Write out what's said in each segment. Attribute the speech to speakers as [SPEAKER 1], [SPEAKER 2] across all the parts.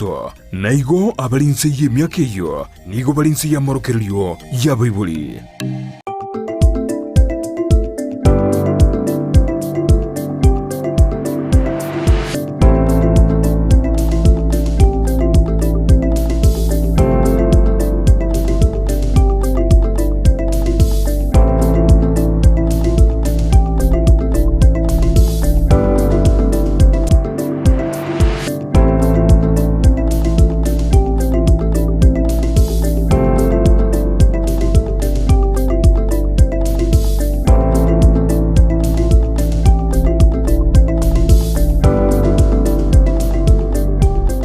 [SPEAKER 1] To, na igo abare inse y'emiaka eyio nigo bare inse y'amorokererio y'abaibori.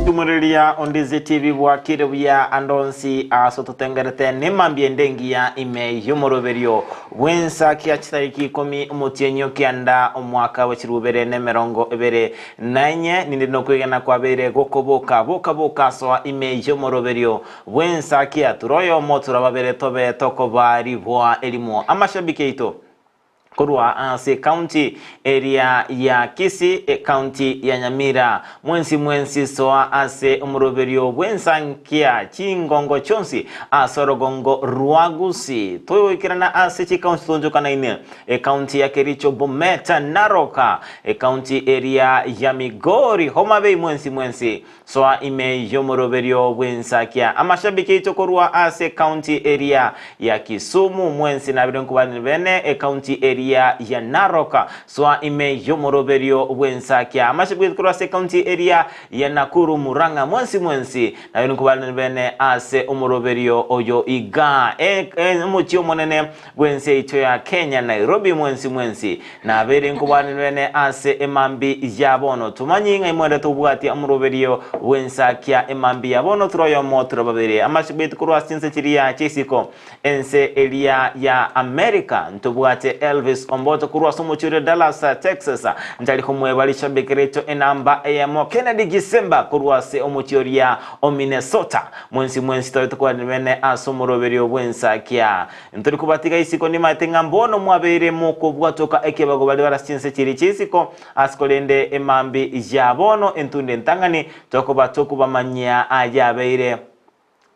[SPEAKER 2] Timoreria ondizi TV bwakire buya ande onsi ase ototengerete nemambia ende engiya ime y'omoroberio bw'ensa kia chitariki ikomi omotienyi o kianda omwaka bwe chirubere nemerongo ebere Na inye ninde nokwegena kwabeire gokoboka, boka boka asoa ime y'omoroberio bw'ensakia, ture oyomo ture babere tobe tokobarigwa erimo amashabiki aito korwa ase ekaunti eria ya Kisii, ekaunti ya Nyamira. Mwensi mwensi soa ase omoroberio bw'ensankia chingongo chionsi ase orogongo rwa Gusii. Togoikerana ase chikaunti tonchokanaine Ekaunti ya Kericho, Bomet, Narok, ekaunti eria ya Migori, Homa Bay mwensi mwensi soa ime y'omoroberio bw'ensakia. Amashabiki aito korwa ase ekaunti eria ya Kisumu mwensi nabire nkobarire bene ekaunti eria ya Narok soa ime y'omoroberio bw'ensakia. Amashabiki aito korwa ase ekaunti eria ya Nakuru, Murang'a mwensi mwensi nabire nkobarire bene ase omoroberio oyo iga. Omochie omonene Bw'ense yaito ya Kenya, Nairobi mwensi mwensi, nabeire nkobwanirwene ase emambi ya bono. Tomanyi ng'a imwendete kobwatia omoroberio bw'ensakia emambi ya bono tore oyomo tore babere. Amashabeti korwa ase chinse chiria chi'isiko, ense eria ya America. Ntobwate Elvis Omboto korwa ase omochie oria Dallas, Texas. Ntari komweba rishabiki riaito enamba eyemo Kennedy Gisemba korwa ase omochie oria o Minnesota. Mwensi mwensi tobe tokwanirwene ase omoroberio bw'ensakia. Ntori kobatiga isiko nimaete ng'a mbono mwabeire mokobwatoka ekebago baria bare ase chinse chiria chi'isiko, ase korende emambi ya bono entunde entang'ani tokoba tokobamanyia ayabeire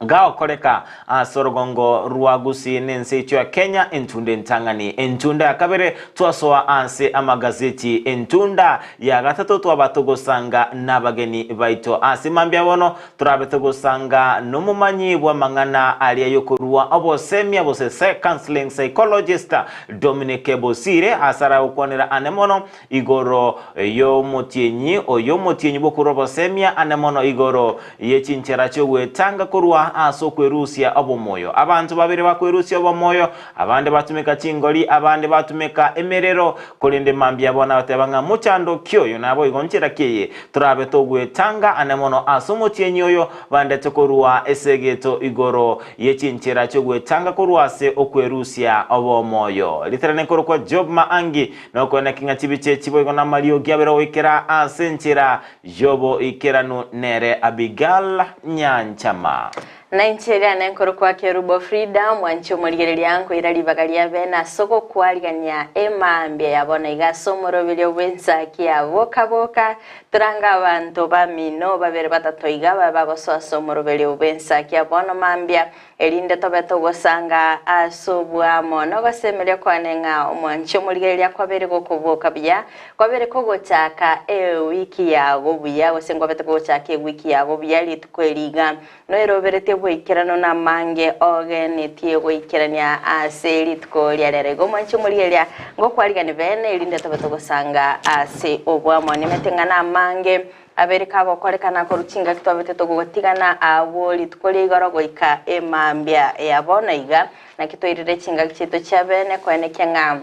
[SPEAKER 2] gagokoreka ase orogongo rwa Gusii nense yaito ya Kenya entunde entang'ani. Entunda ya kabere twasoa ase amagazeti. Entunda ya gatato twaba togosanga nabageni baito ase mambia bono Torabe togosanga nomomanyi bw'amang'ana aria y'okorua obosemia gose counselling psychologist Dominic Bosire ase aragokwanera ane mono igoro y'omotienyi oyo omotienyi bw'okorua obosemia ane mono igoro ye chinchera chi'ogwetanga korwa ase okwerusia obomoyo. Abanto babere bakwerusia obomoyo, abande batumeka chingori, abande batumeka emerero, Korende mambia bono agateba ng'a mochando ki oyo, naboigo nchera ki eye torabe togwetanga ane mono ase omotienyi oyo bandete korua esegeto igoro ye chinchera chi'ogwetanga korwa ase okwerusia obomoyo. Ritera nekorokwa Job Maangi, nokoeneki ng'a chibicha echi boigo namariogi abere goikera ase enchera y'oboikeranu nere Abigail Nyanchama.
[SPEAKER 3] Na inche riane nkorokwa Kerubo Frida, omwanchi omorigereria, nkoira ribaga ria bene ase ogokwarigania emaambia ya bono iga ase omoroberio bw'ensaki ya boka boka. Torange abanto bamino babere batato iga babe bagosoa ase omoroberio bw'ensaki ya bono mambia, erinde tobe togosanga ase oboamo. Nogosemeria kwane ng'a omwanchi omorigereria kwabeire gokoboka buya, kwabeire kogochaka ewiki yago buya, gose nkwabete kogochaka ewiki yago buya rituko eri iga. Noiroberetie goikeranu namange ogenetie goikerania ase rituko ria rero. Igo mwanche omorigereria ngokwarigani bene, erinde tobe togosanga ase oboamo. Nimete ng'a namange abere kagokorekana korwa chingaki twabete togotigana agwo rituko ria igoro goika emambia ya bono iga. Naki toirire chingaki chiaito chia bene koenekia ng'a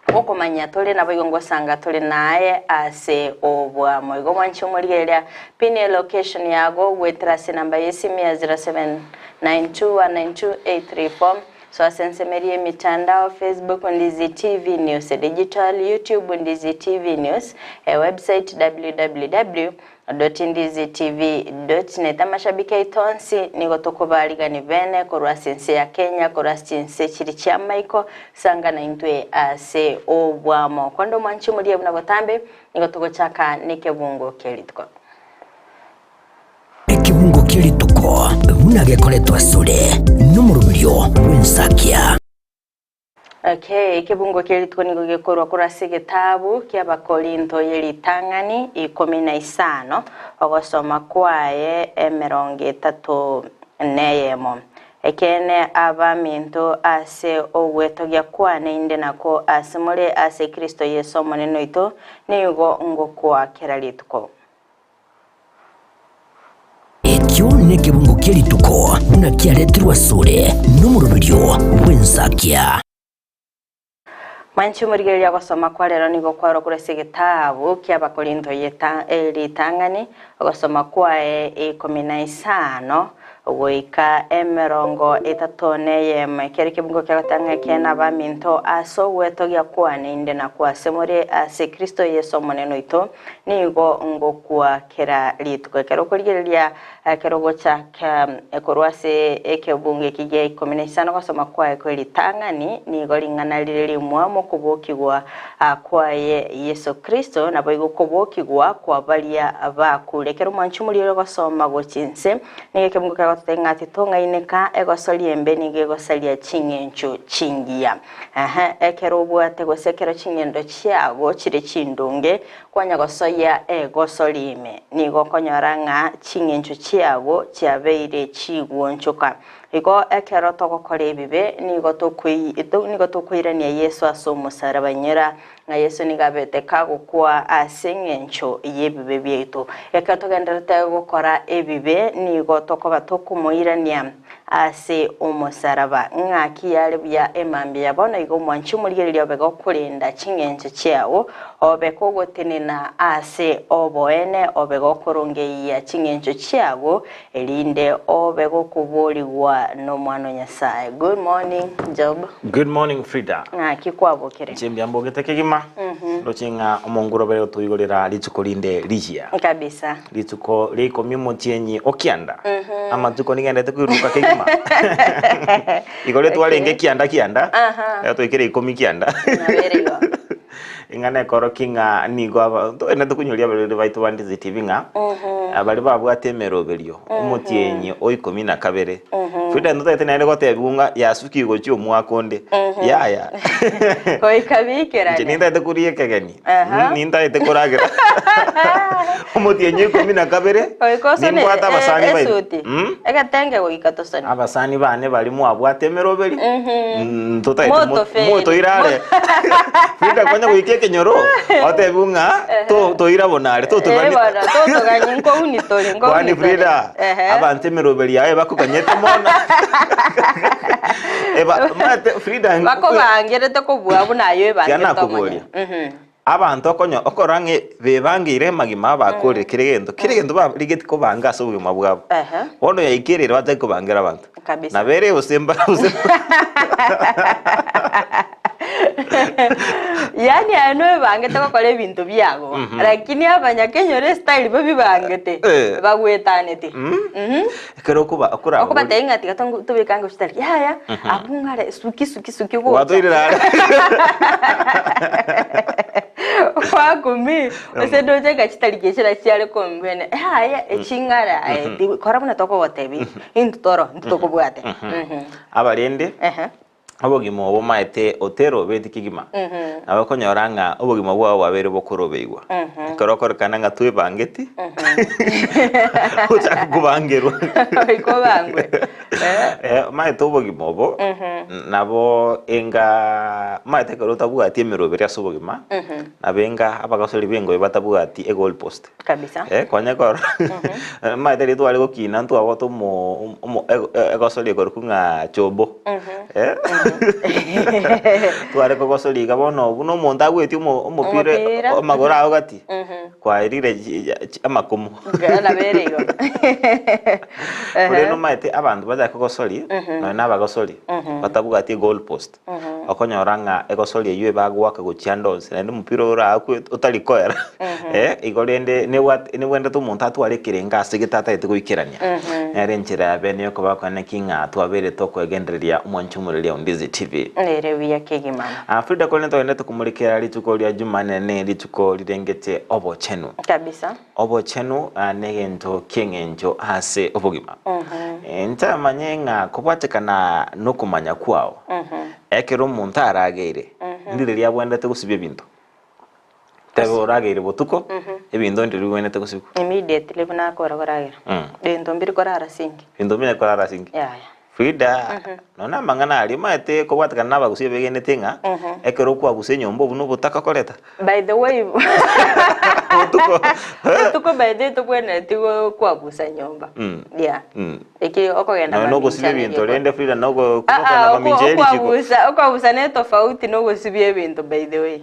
[SPEAKER 3] Gokomanya tore naboigo ngosanga tore naye ase oboamo. Igo mwanche omorigereria, pin elocation yago goetera ase enamba y'esimi ya 0792192834. So ase ensemo eria y'emitandao, Facebook Ndizi TV News Digital, YouTube Ndizi TV News, ewebsite www. Ndizitv.net Amashabiki aito onsi nigo tokobarigani bene korwa ase ense ya Kenya, korwa ase chinse chiri chi'amaiko, sanga naintwe ase obwamo. Konde omwanchi omoria buna botambe, nigo togochaka nekebungo kia rituko.
[SPEAKER 4] kia rituko buna gekoretwa asore nomoroberio bw'ensakia.
[SPEAKER 3] Okay, ekebungo kia rituko nigo gekorwa korwa ase egetabu ki'Abakorinto ye ritang'ani ikomi na isano, ogosoma kwaye emerongo etato neyemo. Ekeene abaminto ase ogwetogia kwane inde nakwo ase more ase Kristo Yeso Omonene oito, nigo ngokwa kera rituko.
[SPEAKER 4] Ekio nekebungo kie rituko buna kiaretirwe asore nomoroberio bw'ensakia.
[SPEAKER 3] Mwanche omorigereria ogosoma kwa rero nigo kwarokure ase egetabu ki'Abakorinto ritang'ani, ogosoma kwaye ikomi na isano goika emerongo etato neyemo. Ekero ekebungo kiagoteba ng'a ekeene abaminto ase ogwetogia kwane inde nakwo ase more ase Kristo Yeso Omonene oito, nigo ngokwa kera rituko. Ekero okorigereria ekero ogochaka korwa ase ekebungo eki gia ikomi na isano gosoma kwaye kwe ritang'ani, nigo ring'ana rire rimwamu okobokigwa kwaye Yeso Kristo, naboigo okobokigwa kwa baria bakure. Ekero omwanchi omoria ore gosoma gochia inse, nigo ekebungo kegototebia ng'a titong'aineka, egosoria embe nigo egosaria ching'encho chingiya. Ehe, ekero obwate gose ekero ching'endo chiago chire chindonge, kwanya gosoyia egosori ime, nigo okonyora ng'a ching'encho chiago chiabeire chigwonchoka. Igo ekero togokora ebibe, nigo tokoi nigo tokoirania Yeso ase omosaraba. Inyora ng'a Yeso nigo abete kagokwa ase eng'encho y'ebibe biaito. Ekero togendererete gokora ebibe, nigo tokoba tokomoirania ase omosaraba. Ng'aki yare buya emambia ya bono iga omwanchi omorigereria obe gokorenda ching'encho chiao, obe kogotenena ase oboene, obe gokorongeyia ching'encho chiago, erinde obe gokoboorigwa n'Omwana o Nyasae. Good morning Job.
[SPEAKER 2] Good morning Frida.
[SPEAKER 3] Ng'aki kwabokire?
[SPEAKER 2] Inche mbuya mbogete kegima, ndoche ng'a omonguru obere gotoigorera rituko rinde rigiya.
[SPEAKER 3] Kabisa.
[SPEAKER 2] Rituko ria ikomi omotienyi o kianda, amatuko nigenderete koiruruka kegima. Igo twarenge kianda kianda, rero twaikire ikomi kianda.
[SPEAKER 3] Nabere igo.
[SPEAKER 2] Ing'ana ekorokia ng'a nigo aba togenderete konyoria abarwani baito ba Ndizi TV ng'a baria babwate emeroberio omotienyi o ikomi na kabere. Frida ntotagete naende gotebiwa ng'a yasukiwe gochia omwaka onde. Yaya.
[SPEAKER 3] Goika
[SPEAKER 2] Inche
[SPEAKER 3] biikerane.
[SPEAKER 2] nintagete koria ekegeni.
[SPEAKER 3] Aha.
[SPEAKER 2] Nintagete koragera. Omotienyi o ikomi na kabere
[SPEAKER 3] Goika osone
[SPEAKER 2] nimbwate abasani
[SPEAKER 3] e-
[SPEAKER 2] baito.
[SPEAKER 3] esuti.
[SPEAKER 2] Mm?
[SPEAKER 3] Egetenge goika tosone.
[SPEAKER 2] Abasani bane baria mwabwate emeroberi, mm, totagete mo-
[SPEAKER 3] Motoferi.
[SPEAKER 2] motoirare. Frida konya goika ekenyoro, otebiwe ng'a to- toire bono are,
[SPEAKER 3] Eh,
[SPEAKER 2] totogani.
[SPEAKER 3] bono totogani nkouni tore nkouni
[SPEAKER 2] Kwani
[SPEAKER 3] tore.
[SPEAKER 2] Frida,
[SPEAKER 3] Ehe.
[SPEAKER 2] abanto emeroberi yaye bakoganyete mono. Eba, omanyete Frida,
[SPEAKER 3] Bakobangerete kobua buna aye
[SPEAKER 2] Tiga
[SPEAKER 3] oebangete
[SPEAKER 2] nakoboria.
[SPEAKER 3] omonyene. Mhm.
[SPEAKER 2] Abanto okonya okora ng'e bebangeire amagima abakorire kera egento, kera egento barigeti kobanga ase obogima bwabo.
[SPEAKER 3] Ehe.
[SPEAKER 2] Bono yaikerire bachake kobangera abanto.
[SPEAKER 3] Kabisa.
[SPEAKER 2] Nabo ere gose mbara gose
[SPEAKER 3] Yaani aye noebangete gokora ebinto biago, lakini abanyakenyoro estyle babibangete,
[SPEAKER 2] Eh.
[SPEAKER 3] bagwetanete. Mhm.
[SPEAKER 2] Ekero okoba okoraborie.
[SPEAKER 3] Okobatebia ng'a tiga tongo tobeke ange hospitali, yaya, abwo ng'are suki suki suki gocha.
[SPEAKER 2] Gwatoire are.
[SPEAKER 3] Gwakumi, gose ndoche ng'a chitariki echio nachi chiare kombwenia, yaya echi ng'are aye ti kora buna tokogotebia, intwe toro, intwe tokobwate.
[SPEAKER 2] Abarende,
[SPEAKER 3] Ehe.
[SPEAKER 2] Obogima obo omaete oterobeti kegima, nabo okonyora ng'a obogima bwao bwabeire bokorobeigwa. Ekero okorekana ng'a twebangeti, ochake kobangerwa.
[SPEAKER 3] Goika obangwe.
[SPEAKER 2] Eh, omaete obogima obo, nabo enga omaete ekero otabwati emeroberi ase obogima, nabo enga abagasori b'engobe batabwati egoal post.
[SPEAKER 3] Kabisa.
[SPEAKER 2] Eh, konya koro maete riria tware gokina ntwabwate omo omo ego- egosori ekorokwa ng'a chombo Eh, tware kogosoria iga bono buna omonto agwetie omo omopira
[SPEAKER 3] Omopira.
[SPEAKER 2] amagoro ao gati kwaerire chi- chi- amakomo
[SPEAKER 3] Nabere igo.
[SPEAKER 2] Korende omanyete abanto bachake kogosoria, nonye na abagosori, batabwati egoal post. Okonyora ng'a egosori eyio ebagoaka gochia ande onsi, naende omopira oraakwe otari koera, igo rende nebwate nebwenerete omonto atware ekerengo ase gete atagete goikerania. Nere enchera ya bene yokoba kwane ki ng'a twabeire tokoegendereria omwanchi omoreria o Ndizi TV.
[SPEAKER 3] Nere buya kegima.
[SPEAKER 2] Frida korende togenderete komorekera rituko ria Jumanne ne rituko rirengete obochenu.
[SPEAKER 3] Kabisa.
[SPEAKER 2] Obochenu negento ki'eng'encho ase obogima. Ntamanye ng'a kobwatekana nokomanya kwao, ekero omonto arageire, ndire riabwenerete gosibia ebinto? Tebe orageire botuko, ebinto ndire bibwenerete gosibwa.
[SPEAKER 3] Immediately buna akora koragera, ebinto mbiri korara sinki.
[SPEAKER 2] Ebinto mbire korara sinki.
[SPEAKER 3] Yaya.
[SPEAKER 2] Frida, nonya namang'ana aria omanyete kobwatekana na abagusii begenete ng'a ekero okwagusa enyomba obwo nobotaka okoreta.
[SPEAKER 3] By the way,
[SPEAKER 2] Botuko.
[SPEAKER 3] botuko by the way tobwenereti kwabusa nyomba. Yeah. Eki okogenda
[SPEAKER 2] Nonya
[SPEAKER 3] mamincha
[SPEAKER 2] nogosibia ebinto
[SPEAKER 3] negekora.
[SPEAKER 2] rende Frida nogo
[SPEAKER 3] Ah,
[SPEAKER 2] kogenda
[SPEAKER 3] ah,
[SPEAKER 2] mamincha ya richiko.
[SPEAKER 3] okwabusa okwabusa ne tofauti na ogosibia ebinto by the way.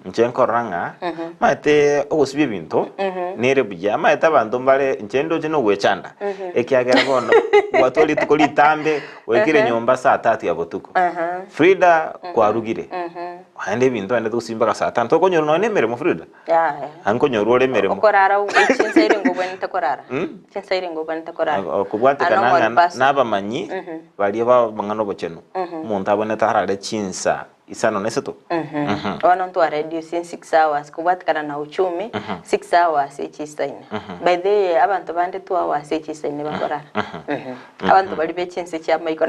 [SPEAKER 2] Inche nkorora ng'a omanyete ogosibia ebinto nere buya, omanyete abanto mbare inche ndoche nogwechanda ekiagera bono gwatwa rituko ritambe gwaikire nyomba saa tatu ya botuko Frida kwarugire naende ebinto naende togosibia mpaka saa tano tokonyora nonya na emeremo Frida
[SPEAKER 3] Yaya.
[SPEAKER 2] ankonyora ore emeremo
[SPEAKER 3] Okorara chinsa ere ngobwenerete korara. Chinsa ere ngobwenerete korara.
[SPEAKER 2] Okobwatekana
[SPEAKER 3] A normal
[SPEAKER 2] ng'a
[SPEAKER 3] person.
[SPEAKER 2] nabamanyi baria bamang'ana obochenu omonto abwenerete arare chinsa isano na isato.
[SPEAKER 3] Bono ntwa reducing 6 hours kobwatikana na uchumi 6 hours echisaine. By the way abanto bande 2 hours echisaine bakorara. Abanto baria be chinse chia maiko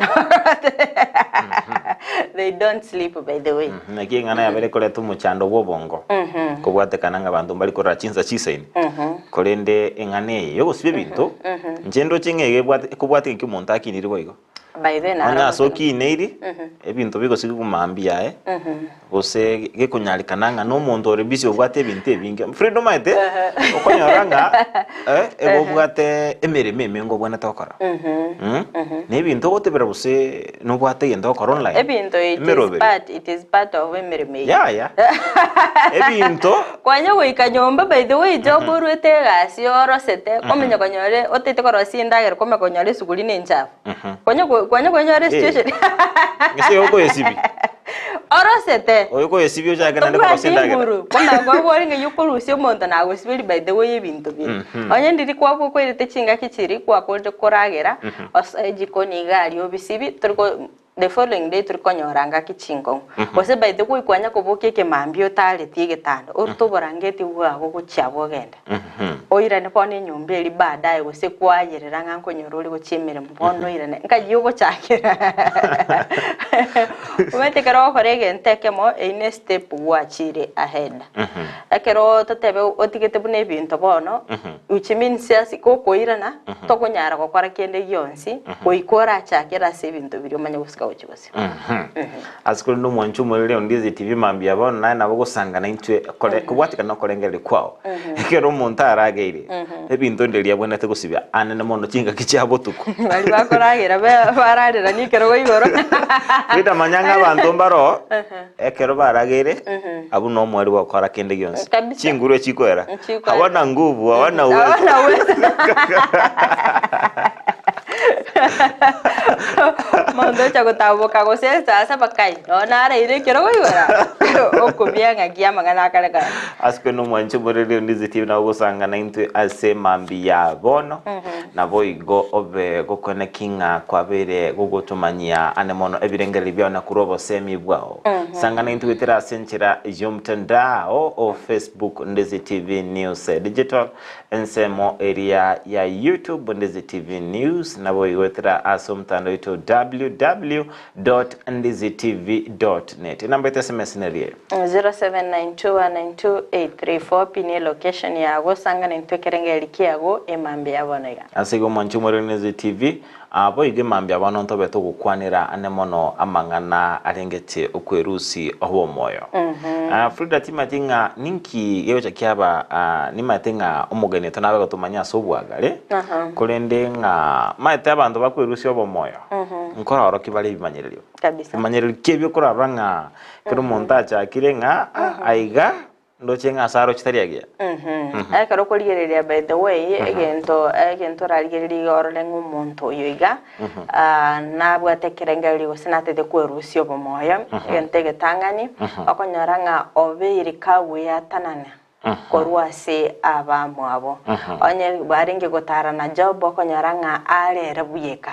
[SPEAKER 3] they don't sleep by the way.
[SPEAKER 2] Naki eng'ana yabere ekoreta omochando bwa obongo kobwatekana ng'a abanto mbari korara chinsa chisaine. Korende eng'ana eye yogosibia ebinto inche ndoche ng'a iga ebwate ekobwatia ng'aki omonto akinire boigo.
[SPEAKER 3] By the way
[SPEAKER 2] Onye
[SPEAKER 3] naro
[SPEAKER 2] ase okineiri, ebinto bigosigwa mambia aye, gose gekonyarekana ng'a nomonto ore busy obwate ebinto ebinge. Friend omanyete, okonyora ng'a eh, igo obwate emeremo emenge obwenerete gokora. Mm, na ebinto ogotebera gose nobwate egento ogokora online,
[SPEAKER 3] Ebinto it is
[SPEAKER 2] emeroberi.
[SPEAKER 3] part, it is part of emeremo eyio.
[SPEAKER 2] Yaya, ebinto
[SPEAKER 3] Kwanya goika nyomba by the way job orwete egasi orosete, komenya konyore otagete korosia endagera komenya konyora esuguri ne enchafu. Kwanya kwanya kwenyora
[SPEAKER 2] Eh.
[SPEAKER 3] esituation.
[SPEAKER 2] Gese okoyesibia.
[SPEAKER 3] Orosete.
[SPEAKER 2] Oyo okoyesibia ochake naende
[SPEAKER 3] Tobwati
[SPEAKER 2] korosia endagera.
[SPEAKER 3] nguru. Komanya kwabwore ng'a eyio okorusia omonto nagosiberia by the way ebinto bire. Onye ndiri kwabwo okoirete chingaki chiria kwakorire koragera, osoe jikoni iga aria obisibi, tori ko the following day tori konyora ngaki chinkong'u. Gose by the way kwanya kobokia ekemambia otaretie egetanda, orute oborangeti bwago gochia abwo ogende. Oirane bono enyomba eria baadaye gose kwayerera ng'a nkonyora ore gochia emeremo bono oirane nkai ogochakera. Omanyete ekero ogokora egento ekemo eyio ne step gwachire ahead. Ekero totebe otigete buna ebinto bono which means ase gokoirana tokonyara gokora kende gionsi goika orachakere ase ebinto biria omanye gosika gochia bosio.
[SPEAKER 2] Ase korende omwancho omorere onde ase TV mambia bono naye nabo ogosangana intwe kore kobwatekana nokorengereria kwao. Ekero omonto arageire, ebinto ndiria abwenerete gosibia anene mono chingaki chia botuko.
[SPEAKER 3] Baria bakoragera be- barareranie ekerogo igoro.
[SPEAKER 2] Rita manya ng'a abanto mbaroo, ekero barageire, abwo na omweri bw'ogokora kende gionsi.
[SPEAKER 3] Kabisa.
[SPEAKER 2] Chinguru echikoera.
[SPEAKER 3] Chikoera.
[SPEAKER 2] Hawana nguvu, hawana uwezo.
[SPEAKER 3] Hawana uwezo. Omonto ocha gotamboka gose esasa bakai, nonya naraire ekerogo igoro okobia ng'aki amang'ana akare kare.
[SPEAKER 2] Ase nomwanchi omoreri onde TV nabo ogosangana intwe ase mambia bono naboigo obe gokweneki ng'a kwabeire gogotomanyia ane mono ebirengererio biao na korwa obosemi bwao. Sangana intwe goetera ase enchera y'omtandao o Facebook Ndezi TV News Digital Ensemo eria ya YouTube Ndizi TV News nabo igoetera ase omotandao oito www.ndizitv.net. Enamba yaito SMS neria.
[SPEAKER 3] 0792192834 pin elocation yago sangana intwe ekerengererio kiago emambia ya bono iga.
[SPEAKER 2] Ase igo mwanche omorero Ndizi TV, boigo emambia bono ntobe togokwanera ane mono amang'ana arengete okwerusi obomoyo. Frida timanyeti ng'a ninki gegocha kiaba nimanyete ng'a omogeni oito nabe gotomanya ase obwagare, korende ng'a maete abanto bakwerusia obomoyo, nkororokia bare ebimanyererio.
[SPEAKER 3] Kabisa.
[SPEAKER 2] Ebimanyererio ki ebi okorarora ng'a ekero omonto achakire ng'a aiga. Ndoche ng'a ase aro chitari agiya.
[SPEAKER 3] Ekero okorigereria by the way, egento egento orarigererie iga orore ng'a omonto oyo iga, nabwate ekerengererio gose natete kwerusia obomoyo, egento egetang'ani, okonyora ng'a obeire kagweatanana korwa ase abamwabo. Onye barenge gotara na Job okonyora ng'a arere bweka.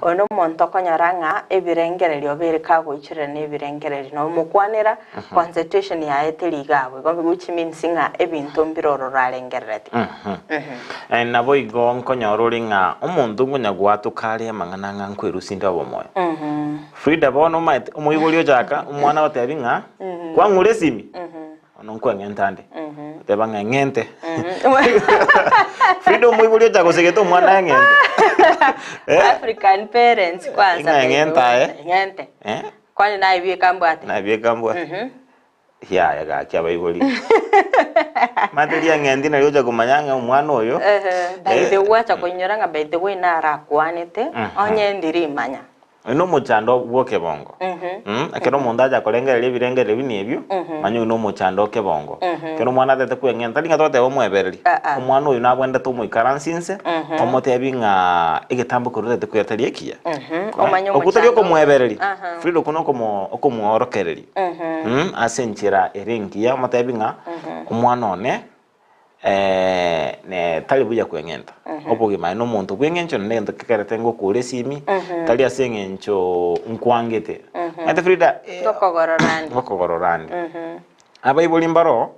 [SPEAKER 3] Oyo nomonto okonyora ng'a ebirengererio obeire kagoichorera nebirengererio, nomokwanera Concentration yaye teri iga abwo, igo which means ng'a ebinto mbire ororo arengerereti.
[SPEAKER 2] Eh, naboigo nkonyora ore ng'a omonto nkonya gwatoka are amang'ana ng'a nkwerusia inde obomoyo. Frida bono omanyete omoibori ochaka omwana agotebi ng'a kwang'ura esimi bono nkweng'enta ande oteba ng'a eng'ente Frida omoibori ocha gosegete omwana aye eng'ente Eh?
[SPEAKER 3] African parents kwanza
[SPEAKER 2] Ng'a eng'ente aye.
[SPEAKER 3] eng'ente.
[SPEAKER 2] Eh?
[SPEAKER 3] Kwani naye bieka mbwate.
[SPEAKER 2] Naye bieka mbwate. Yaya gaki abaibori. Mate riang'enti nario ocha komanya ng'a omwana oyo.
[SPEAKER 3] Ehe, by the way acha koinyora ng'a by the way narakwanete, onye ndirimanya.
[SPEAKER 2] Oyo nomochando bw'okebongo. Ekero omonto acha korengereria ebirengererio buna ebio, manya oyo nomochando okebongo. Ekero omwana atete kweng'enta, tari ng'a togoteba omoebererie. Omwana oyo nabwenerete omoikaransie inse, omotebi ng'a egetambo keria otagete koira tari ekiya.
[SPEAKER 3] Omanye
[SPEAKER 2] Okwo tari
[SPEAKER 3] omochando.
[SPEAKER 2] okomoebereria,
[SPEAKER 3] Aha.
[SPEAKER 2] Frida okwo nokomo okomworokereria ase enchera ere engiya, omotebi ng'a omwana one ne tari buya kweng'enta, obogima aye nomonto bw'eng'encho naende egento kekerete ngokora esimi, tari ase eng'encho nkwangete. Omanyete Frida
[SPEAKER 3] Ngokogorora ande.
[SPEAKER 2] ngokogorora ande. Abaibori mbaro,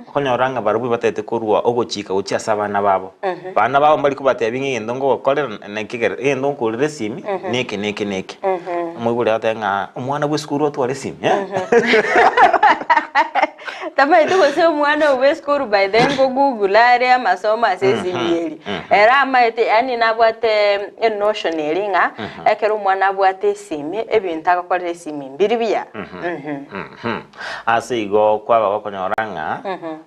[SPEAKER 2] okonyora ng'a barabwo batagete korua ogochika gochia ase abana babo. Abana babo mbari kobatebia ng'a egento ngogokorera naki ekere, egento nkokorera esimi, neke neke neke. Omoibori agoteba ng'a omwana bwa esukuru otware esimi eh.
[SPEAKER 3] Tamaeti gose omwana oyo bwa esukuru by then ngo google are amasomo ase esimi eria. Ere amaete yaani nabwate enotion eria ng'a ekero omwana abwate esimi, ebinto agokorera esimi mbiri buya.
[SPEAKER 2] Ase igo kwaba gokonyora ng'a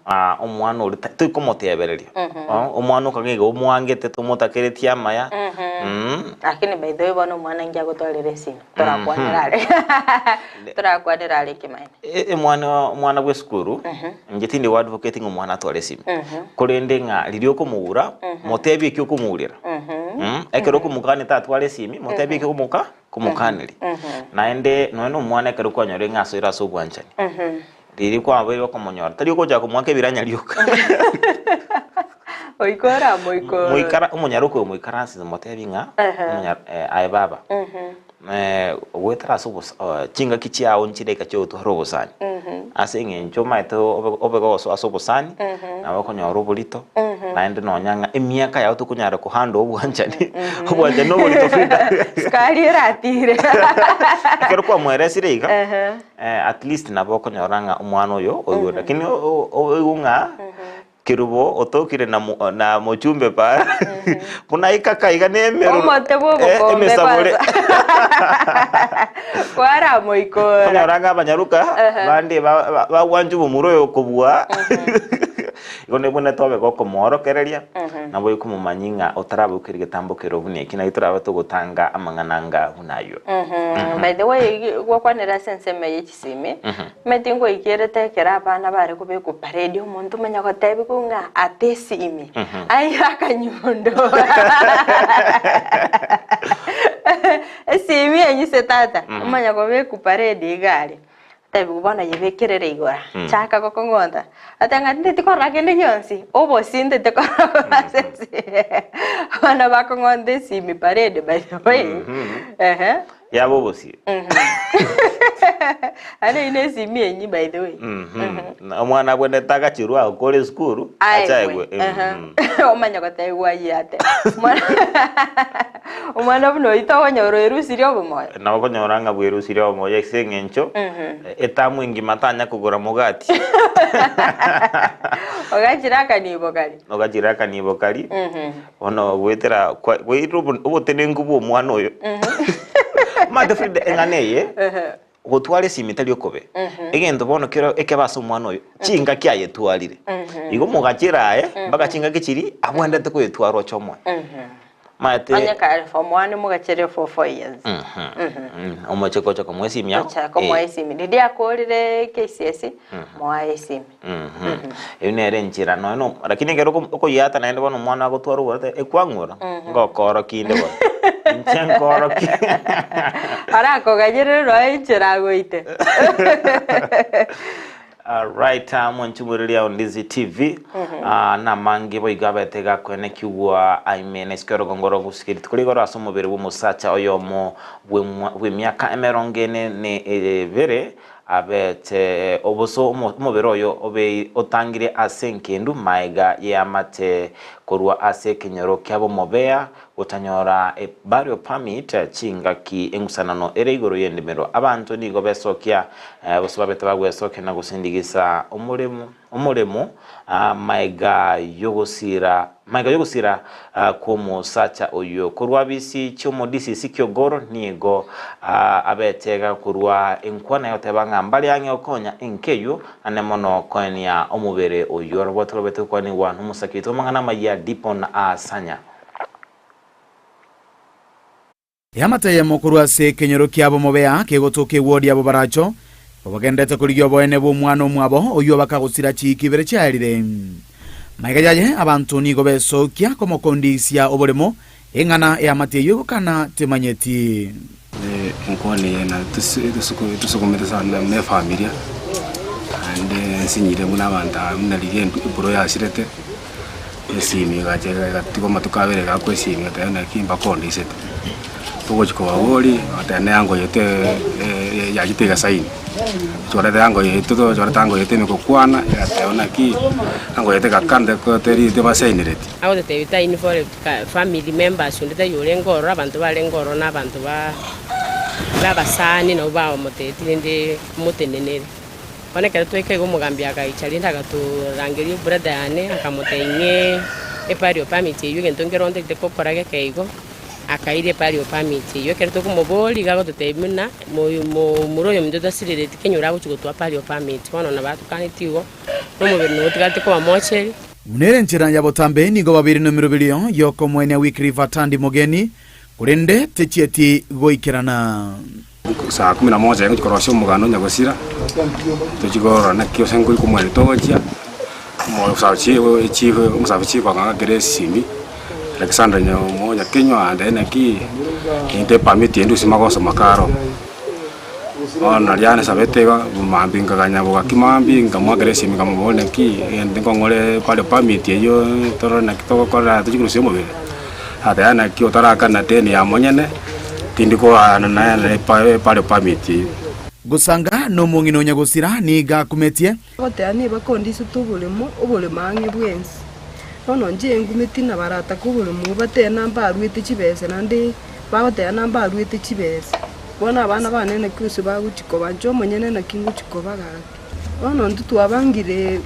[SPEAKER 2] ah, omwana oria ta- toikomotebereria. Oh, omwana okang'a iga omwangete tomotakeretie amaya. Mm.
[SPEAKER 3] Lakini by the way bono omwana inki agotwarera esimi? Torakwanera are. Torakwanera are ekemanyererio.
[SPEAKER 2] E- Omwana omwana bwa esukuru, inche tindi go advocate ng'a omwana atware esimi. Korende ng'a riria okomogura, motebie eki okomogurera. Mm, Ekero okomokania tatwara esimi, motebie eki okomoka komokaneria. Naende nonya na omwana ekero kwanyorire ng'a asoire ase obwanchani, riria kwabeire okomonyora, tari ogochaka komoaka ebiranya rioka.
[SPEAKER 3] Goika oramoikore.
[SPEAKER 2] Moikara omonyaroke oyo moikaranse motebi ng'a omonya aye baba, goetera ase obosa chingaki chiao nchire chiga chiogotwara obosani, ase eng'encho omanyete obe obe gosoa ase obosani, nabo okonyora oborito, naende nonya ng'a emiaka yao tokonyara kohandle obwanchani, obwanchani na oborito Frida.
[SPEAKER 3] Sukari eratire.
[SPEAKER 2] Ekero kwamoeresire iga, at least nabo okonyora ng'a omwana oyo oigure, lakini o- o- oigwe ng'a Kerubo otokire na na mochumbe para buna aikaka iga nemeroro
[SPEAKER 3] Omote bw'obokombe
[SPEAKER 2] emesabore
[SPEAKER 3] kwanza. Kwaramoikora.
[SPEAKER 2] Okonyora ng'a abanyaruka bande bagwancha omomura oyo kobua igo nabwo tobe gokomoorokereria nabo okomomanyia ng'a otarabokeria egetambo keria buna eki naki torabe togotanga amang'ana anga buna ayio.
[SPEAKER 3] By the way gwakwanire ase ensemo eye chisimi Omanyete ngoikerete ekero abana bare kobekwa parade, omonto omanya gotebigwa ng'a ate esimi, aire akanyundo. Esimi enyise tata, omanya kobekwa parade iga aria, otebigwa bono yebekerere igora, chaka gokong'onta, oteba ng'a tinteti korora kende gionsi, obosie ntete korora korwa ase esimi. Abana bakong'onta esimi parade by the way, ehe.
[SPEAKER 2] Yaba obosie.
[SPEAKER 3] Aria eyio nesimi enyi by the way.
[SPEAKER 2] Omwana abwenerete agachirwe agokora esukuru, ache aegwe.
[SPEAKER 3] Aegwe. Omanye gotebiwa ayio ate. Omwana buna oyio tokonyora oerusirie obomoyo.
[SPEAKER 2] Nabo okonyora ng'a bwerusirie obomoyo ase eng'encho etamu engima tanya kogora mogati.
[SPEAKER 3] Ogachire akanibo karia.
[SPEAKER 2] Ogachire akanibo karia. Bono goetera kwa goetera obo obotenenku bwa omwana oyo. Omanyete Frida eng'ana eye, gotwara esimi tari okobe. Egento bono kero ekebe ase omwana oyo, chingaki ayetwarire. Igo omogachera aye, mpaka chingaki chiria, abwenerete koyetwara oche omoe. Maete
[SPEAKER 3] Onye kare form one mogachere for 4 years.
[SPEAKER 2] Omoche gocha komoa esimi yao.
[SPEAKER 3] Gocha komoa esimi. Riria akorire KCSE, moa esimi.
[SPEAKER 2] Eyio nere enchera nonya no lakini ekero oko okoyiata naende bono omwana agotwara oborete ekwang'ura, ngokorokia inde bono. Inche nkorokie.
[SPEAKER 3] Arakoganyerere nonya enchera agoite.
[SPEAKER 2] Alright, mwanchi omoreri ao Ndizi TV. Ah, namange boigo abete gakoenekigwa aime na isiko y'orogongo rogosika rituko rigoro ase omobere bw'omosacha oyomo bw'emwa- bw'emiaka emerongo ene ne ebere abete oboso omo- omobere oyo obe otangire ase enkendu maega y'eamate korwa ase ekenyoro kia bomobea gotanyora e burial permit chingaki eng'usanano ere igoro y'endimero. Abanto nigo besokia gose babete bagwesokia na gosindigisa omoremo omoremo maega y'ogosira maega y'ogosira kw'omosacha oyio. Korwa abisi chi'omodisisi Kiogoro nigo abete gakorua enkwana egoteba ng'a mbare ang'e gokonya enka eyio ane mono koenia omobere oyio. Oroboti robete gokwanigwa nomosake oito bw'amang'ana amayia Dipon Asanya.
[SPEAKER 5] Eamate eyemo korwa ase ekenyoro kiabo mobea kegotoka ewodi yabo baracho, kobagenderete korigia oboene bw'omwana omwabo oyio bakagosira chiiki ibere chiaerire. Magega yaye abanto nigo besokia komokondisia oboremo, eng'ana eamate eyio egokana temanyeti.
[SPEAKER 6] Enkwana eye na etusukumete sana buna efamilia, naende nsinyire buna abanto aba buna riria eburo yasirete. Esimi egacha egatigwa amatuko abere egakwa esimi egateba naki mbakondisete, togochi kobaboria bagateba ne ango yaito yachete egasaini, twareta ango yaito twareta ango yaito ime gokwana egateba naki ango yaito egakana teri tebasainereti.
[SPEAKER 7] Agototebia ta involved ka family members onde taiyo orenge ororo, abanto barenge ororo na abanto ba abasani nabwo bamotebetie rende motenenere. Bono ekero twaika iga omogambi agaicha rende agatorangeria ebrother yane akamotebia ing'ee eburial permit eywo egento nkerondete gokora geke igo, akairia eburial permit eywo. Ekero tokomoboria iga agototebia buna momura oyominto tasirereti kenyoro agochia gotoa burial permit. Bono nabo atokanetie igo, na omobere nigo otigarete koba mocheri.
[SPEAKER 5] Buna ere enchera ya botambe nigo babeire nemeroberio y'okomoenia Wycliffe Atandi Mogeni, korende techieti goikerana.
[SPEAKER 6] Saa kumi na moja ngochia korosia omoganda o nyagosira, tochie korora naki gose nkori komwene togochia, omosacha chief akang'akera esimi, Alexander Nyakenywa ande naki, ninte epermit ende gose magoso makaro. Bono naria nasabete igo, mambia nkaganya bogaki mambia nkamoakera esimi nkamoboria naki, egento nkong'ore pare permit eywo torore naki togokora tochie korusia omobere. Agateba naki otarakana deni ya monyene, tindi koaana naye epare permit eyio.
[SPEAKER 5] Gosanga nomong'ina o nyagosira nigo akumetie.
[SPEAKER 8] Goteba nibakondisete oboremo, oboremo ang'e bwensi. Bono inche ngumeti na baratake oboremo obwo batebe nambaruete chibesa naende bagoteba nambaruete chibesa. Bono abana bane naki gose bagochia koba, inche omonyene naki ngochia koba gaki. Bono intwe twabangire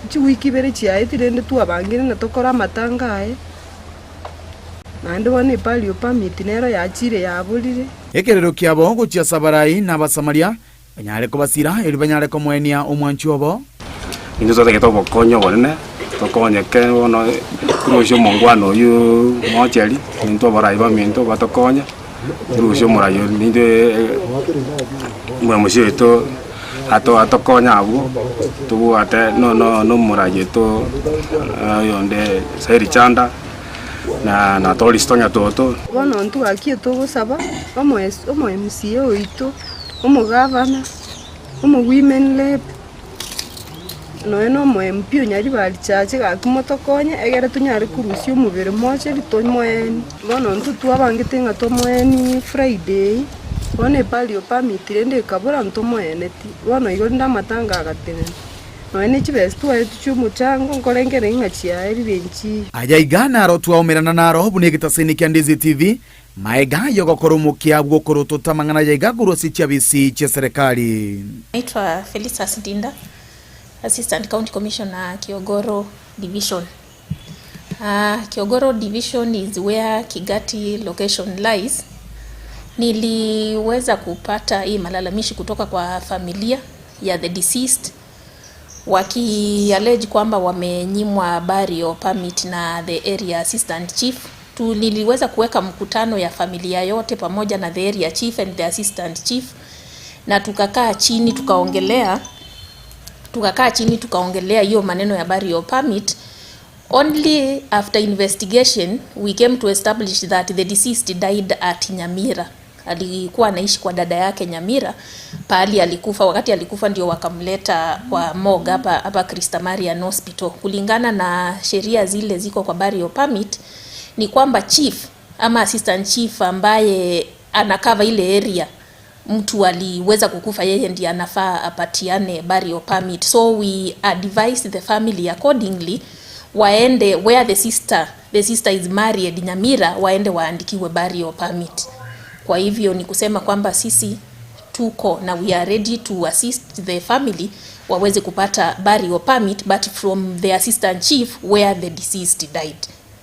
[SPEAKER 8] chiwiki ibere chiaetire rende twabangire ng'a tokore amatanga aye, naende bono eburial permit nero yachire yaborire.
[SPEAKER 5] Ekerero kiabo gochia ase abarai na Abasamaria, banyare kobasira, erio banyare komoenia omwanchi obo.
[SPEAKER 6] Intwe twatagete obokonyi obonene, tokonyeke bono torusie omongwana oyio mocheri, intwe abarai baminto batokonye, torusie omorai oria nintwe omomusia oito ato atokonye abwo, tobwate no no na omorai oito oyonde Sairi Chanda, na na Toristo Nyatoto.
[SPEAKER 8] Bono intwe gaki togosaba omoes omo MCA oito, omogavana, omo women rep, nonya na omo MP o Nyaribari Church gaki motokonye egere tonyare korusia omobere mocheri tomoeni. Bono intwe twabangete ng'a tomoeni Friday, bono eburial permit rende ekabora ntomoeneti, bono igo rende amatanga agatenena. Nonya ne chibesa twaetwe chi'omochango nkorengereria ng'a chiaerire nchiyo.
[SPEAKER 5] Aya iga naro twaumerana naro buna egetaseni kia Ndizi TV, Maega y'ogokora omokia bw'okorotota amang'ana ayaiga korwa ase chiabisi chi'eserekari.
[SPEAKER 9] Naitwa Felistus Ndinda, Assistant County Commissioner Kiogoro Division. Kiogoro Division is where Kigati location lies. Niliweza kupata hii malalamishi kutoka kwa familia ya the deceased wakiallege kwamba wamenyimwa burial permit na the area assistant chief. Tu, niliweza kuweka mkutano ya familia yote pamoja na the area chief and the assistant chief, na tukakaa chini tukaongelea tukakaa chini tukaongelea hiyo maneno ya burial permit. Only after investigation we came to establish that the deceased died at Nyamira. Alikuwa anaishi kwa dada yake Nyamira, pahali alikufa. Wakati alikufa ndio wakamleta kwa morgue hapa hapa Christa Marian Hospital. Kulingana na sheria zile ziko kwa burial permit, ni kwamba chief ama assistant chief ambaye anakava ile area mtu aliweza kukufa, yeye ndiye anafaa apatiane burial permit. So we advise the family accordingly waende where the sister, the sister is married Nyamira, waende waandikiwe burial permit. Kwa hivyo ni kusema kwamba sisi tuko na we are ready to assist the family waweze kupata burial permit but from the assistant chief where the deceased died.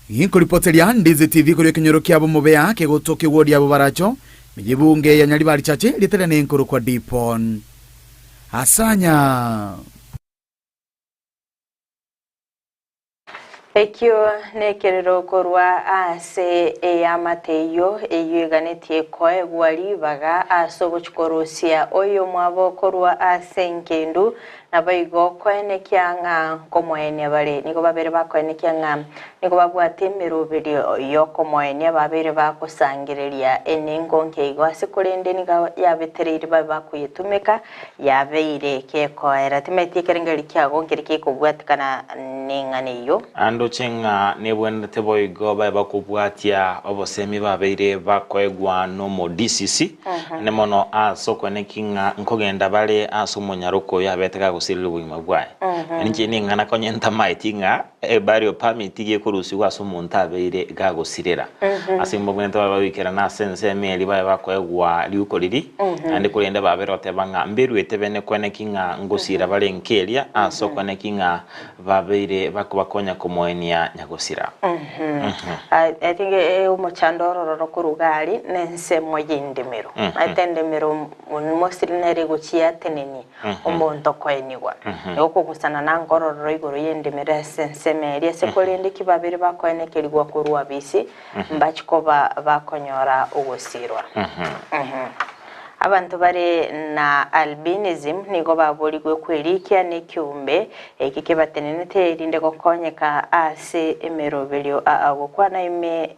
[SPEAKER 5] Ginkoripoteria Ndizi TV korwa ekenyoro kiabo Mobea kegotoka ewodi ya Bobaracho, meyebunge ya Nyaribari Chache rietera nenkorokwa Dipon Asanya.
[SPEAKER 3] Ekio nekerero korwa ase eamate eyio, eyio eganetie koegwa ribaga ase ogochia korusia oyomwabo korwa ase engendu, Naboigo koenekia ng'a nkomoenia bare. Nigo babere bakoenekia ng'a nigo babwate emeroberio y'okomoenia, babeire bagosangereria enengo nke igo ase korende nigo yabetereire babe bakoyetumeka, yabeire gekoera. Timaeti ekerengererio kiago nkeri gekobwatikana neng'ana eyio.
[SPEAKER 2] Andoche ng'a nebwenerete boigo babe bakobwatia obosemi babeire bakoegwa n'omo-DCC, Naende mono ase okweneki ng'a nkogenda bare ase omonyaroka oyo abete gagosirera obogima bwaye. Na inche ning'ana konya ntamaeti ng'a eburial permit tiga ekorusigwa ase omonto abeire gagosirera. Ase mbabwenerete babe bagoikerana ase ensemo eria babe bakoegwa riuko riria, naende korende babere goteba ng'a mberuete bene kweneki ng'a ngosira bare nkeria ase okweneki ng'a babeire bakobakonya komoenia nyagosira.
[SPEAKER 3] I think omochando ororo korwa iga aria nensemo y'endemero. Omanyete endemero mostly nere egochia yatenenia omonto koenigwa. Igo okogusana na nkorororo igoro y'endemero ase ensemo eria ase korende ki babere bakoenekerigwa korwa abisi mbachi koba bakonyora ogosirwa. Abanto bare na albinism nigo baborigwe kwerikia nekiombe eki kebatenenete erinde gokonyeka ase emeroberio aa gokwana ime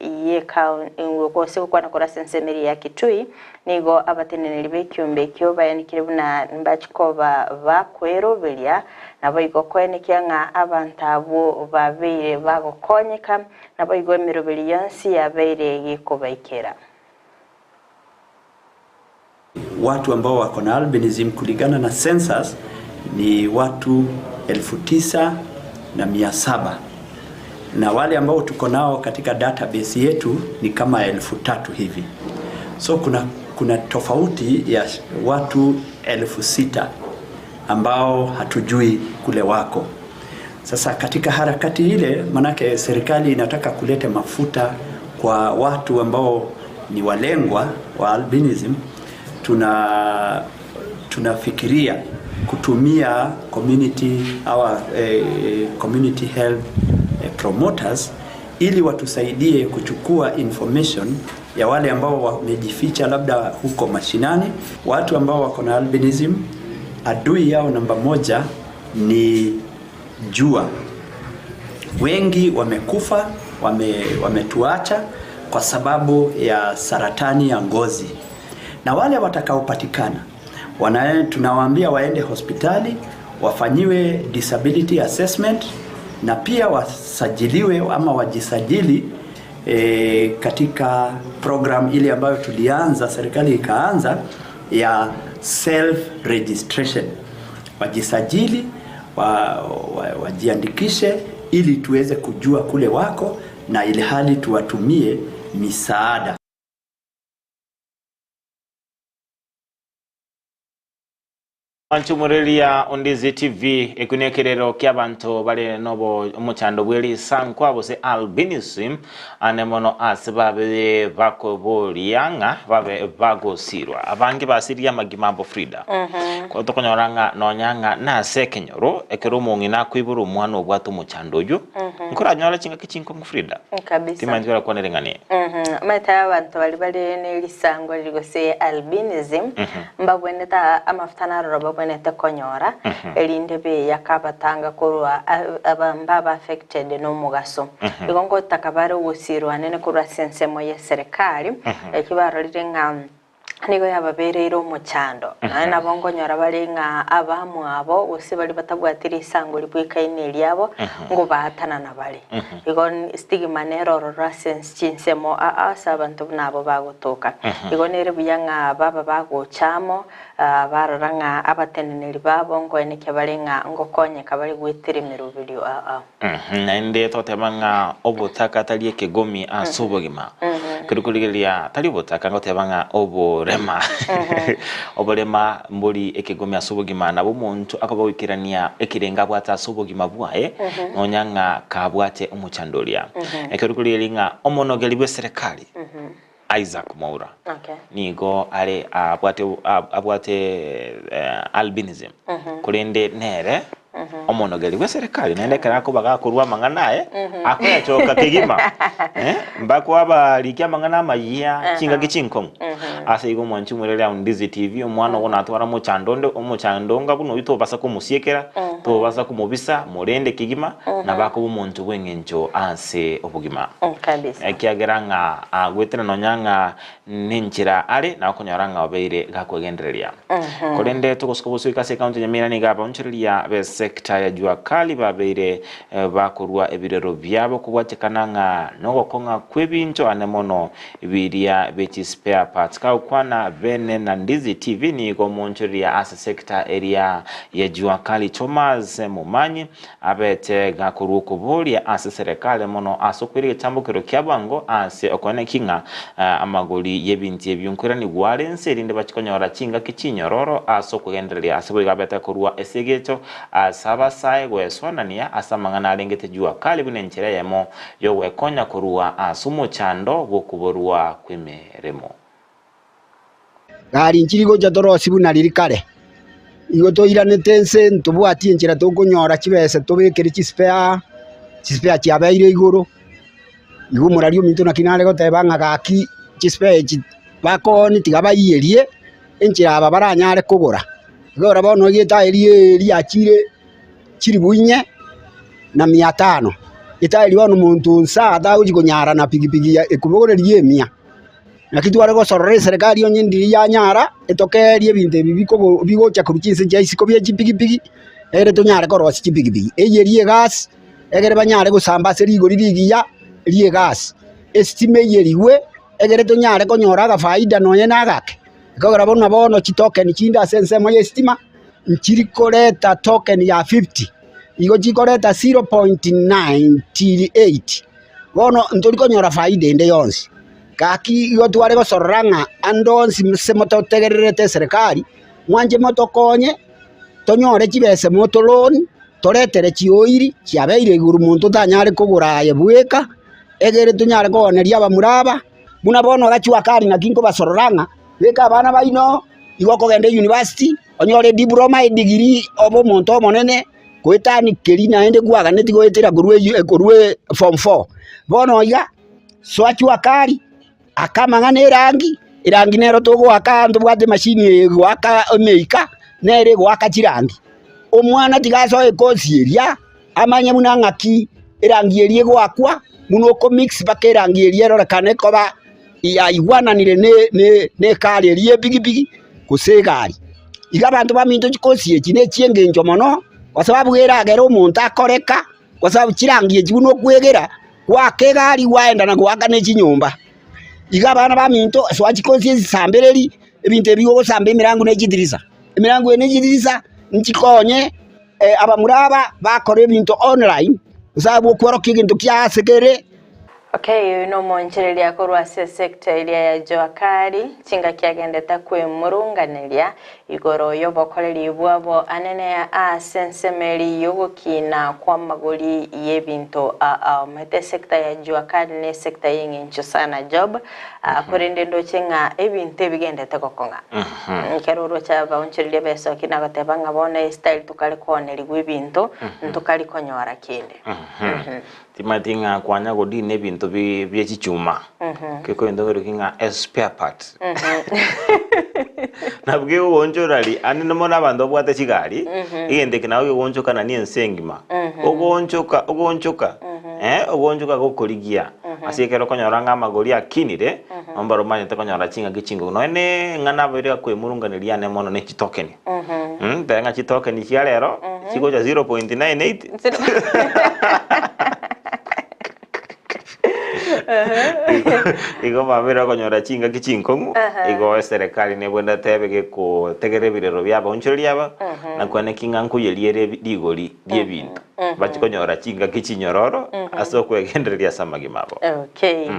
[SPEAKER 3] gose gokwana korwa ase ensemo eria ya Kitui nigo abateneneri b'ekiombe ekio bayanikire buna mbachi koba bakweroberia naboigo koenekia ng'a abanto abwo babeire bagokonyeka naboigo emeroberio yonsi yabeire gekobaikera.
[SPEAKER 10] Watu ambao wako na albinism kulingana na census ni watu 9700 na wale ambao tuko nao katika database yetu ni kama 3000 hivi. So kuna, kuna tofauti ya watu 6000 ambao hatujui kule wako. Sasa katika harakati ile, manake serikali inataka kuleta mafuta kwa watu ambao ni walengwa wa albinism, tuna tunafikiria kutumia community our, eh, community health eh, promoters ili watusaidie kuchukua information ya wale ambao wamejificha labda huko mashinani. Watu ambao wako na albinism, adui yao namba moja ni jua. Wengi wamekufa, wame, wametuacha kwa sababu ya saratani ya ngozi, na wale watakaopatikana wana, tunawaambia waende hospitali wafanyiwe disability assessment na pia wasajiliwe ama wajisajili e, katika program ile ambayo tulianza serikali ikaanza ya self registration wajisajili wa, wa, wajiandikishe ili tuweze kujua kule wako na ili hali tuwatumie misaada.
[SPEAKER 2] Mwanchumureria Ondizi TV, ekio nekerero kiabanto bare nobo omochando bwe risankwa gose albinism, ane mono ase babe bakoboria ng'a babe bagosirwa. Abange basiririe amagima abo Frida. Ko tokonyora ng'a nonya ng'a nase ekenyoro, ekero omong'ina akoibora omwana obwate omochando oyio, nkoranyore chingaki chinkong'u Frida.
[SPEAKER 3] Kabisa.
[SPEAKER 2] Timanyeti korakwanere ng'a ne.
[SPEAKER 3] Omanyete abanto baria bare ne risankwa riria gose albinism, Mbagwenerete amafuta naroro bagwenerete konyora, erinde beyake abatanga korwa aba mbaba affected nomogaso. Igo ngotaka bare ogosirwa anene korwa ase ensemo y'eserekari, ekio barorire ng'a nigo yababereire omochando. Nonya nabo nkonyora bare ng'a abamwabo gose baria batabwati risango ribwekaine eriabo, ngobaatanana bare. Igo stigma nere ororo ase chinsemo ase abanto buna abwo bagotoka. Igo nere buya ng'a baba bagocha amo, barora ng'a abateneneri babo nkoenekia bare ng'a ngokonyeka bare goetera emeroberio ao.
[SPEAKER 2] Naende toteba ng'a obotaka tari ekegomi ase obogima. Keri korigereria tari obotaka ngoteba ng'a oborema. Oborema mbori ekegomi ase obogima nabo omonto akoba goikerania ekerengo abwate ase obogima bwaye nonya ng'a kabwate omochando oria. Ekero korigereria ng'a omonogeri bw'eserekari Isaac Mwaura nigo are abwate abwate albinism korende nere omonogeri bw'eserekari naende ekero akoba gakorwa amang'ana aye akoyachoka kegima mpaka abarikia amang'ana amayia chingaki chinkong'u. Ase igo omwanchi omorere ao Ndizi TV omwana ogo natware omochando onde omochando onga buna oyio tobasa komosiekera tobasa komobisa morende kegima nabo akoba omonto bw'eng'encho ase obogima.
[SPEAKER 3] Kabisa.
[SPEAKER 2] Ekiagera ng'a agwetera nonya ng'a nenchera are na okonyora ng'a obeire gakwegendereria. Korende togosuka bosuika ase ekaunti ya Nyamira nigo abaonchoreria b'esecta ya Jua Kali babeire bakorua ebirero biabo kobwatekana ng'a nogokong'a kw'ebinto ane mono biria be chispare parts. Kagokwana bene na Ndizi TV nigo omoonchoreria ase secta eria ya Jua Kali Thomas Momanyi Abete gakorua okoboria ase serekari mono ase okoira egechambokero kia bwango ase okoeneki ng'a amagori y'ebinto ebio nkoiranigwa are inse erinde bachie konyora chingaki chinyororo ase okogendereria ase boigo abete korua ase egecho ase abasae goesoanania ase amang'ana arengete jua kali buna enchera eyemo y'ogwekonya korua ase omochando bw'okoborwa kw'emeremo.
[SPEAKER 11] Gari nchiri gocha torosie buna riria kare, igo toiranete ense ntobwati enchera tokonyora chibesa tobekere chispare, chispare chiabeire igoro, igo omorari ominto naki nare goteba ng'a gaki chispare echi bakoonia tiga baiyerie enchera aba baranyare kogora. Igo bono egetaeri eye riachire chilifu inye na mia tano, etaeri bono omonto onsi tagochi konyara na pikipiki ekobogoreria emia. Naki tware gosorora eserekari onye ndiri yanyara etokeerie ebinto ebi bikogo bigocha korwa chinse chia isiko bie chipigipigi, egere tonyare korosia chipigipigi. Eyio eria egasi, egere banyare gosamba ase rigori rigiya ria egasi. Esitima eyerigwe, egere tonyare konyora agafaida nonye na agake, ekogera buna bono chitoken chinde ase ensemo ya esitima, nchiri koreta token ya fifty, igo chikoreta 0.98. Bono ntori konyora faida ende yonsi. Gaki igo tware gosorora ng'a ande onsi ase mototegererete eserekari, mwanche motokonye, tonyore chibesa motoloan, toretere chioiri chiabeire igoro monto otanyare kogora aye bweka, egere tonyare kooneria abamura aba, buna bono gachwa kare naki nkobasorora ng'a beka abana baino, igo okogenda eyunivasiti, onyore ediploma, edigiri, obe omonto omonene. goetania keria naende kwaganetie goetera korwa eywo korwa form four. Bono iga, soa jua kali, aka amang'ana erangi, erangi nero togoaka ntobwate emashini eye egoaka emeika, nere egoaka chirangi. Omwana tiga asoe ekosi eria, amanye buna ng'aki erangi eria egoakwa, buna okomix mpaka erangi eria erorekane ekoba yaigwananire ne ne na ekari eria ya epigipigi gose egari. Iga abanto baminto chikosi echi ne chi'engencho mono, kwa sababu eragere omonto akoreka, kwa sababu chirangi echi buna okwegera, goaka egari gwaenda na goaka ne chinyomba. Iga abana baminto soa chikosi echi sambereri, ebinto ebi ogosamba emerango ne chidirisa, emerango eye ne chidirisa nchikonye abamura aba bakore ebinto online, kwa sababu okworokia egento kia ase kere.
[SPEAKER 3] Okay, oyo nomonchereria korwa ase esecta eria ya Jua Kali, chingaki agendete kwemurunganeria igoro y'obokoreri bwabo anene ase ensemo eria y'ogokina kw'amagori y'ebinto aomete. Esecta ya Jua Kali ne esecta y'eng'encho sana Job, korende ndoche ng'a ebinto ebigendete gokong'a. Ekero oroche abaonchoreria besokia na goteba ng'a bono estyle tokare koonerigwa ebinto, ntokari konyora kende.
[SPEAKER 2] Timanyeti ng'a kwanya godina ebinto bie chichuma, kekointo keroki ng'a a spare part. Nabo kegogoonchora ri, ande mono abanto babwate chigari, egento eke nabo kegoonchokana na ense engima. Ogoonchoka, ogoonchoka, ogoonchoka gokorigia. Ase ekero okonyora ng'a amagori akinire, mbaro omanyete konyora chingaki chingoku. Nonye ne eng'ana abaire bakoemurunganeria ane mono ne chitokeni. Teba ng'a chitokeni chia rero, chigocha 0.98. Igo babere okonyora chingaki chinkong'u, igo eserekari nebwenerete ebe gekotegerera ebirero bia abaonchoreria aba, na kwane ki ng'a nkoyeria ere rigori ri'ebinto, bachie konyora chingaki chinyororo ase okwegendereria ase amagima abo.
[SPEAKER 3] Okay.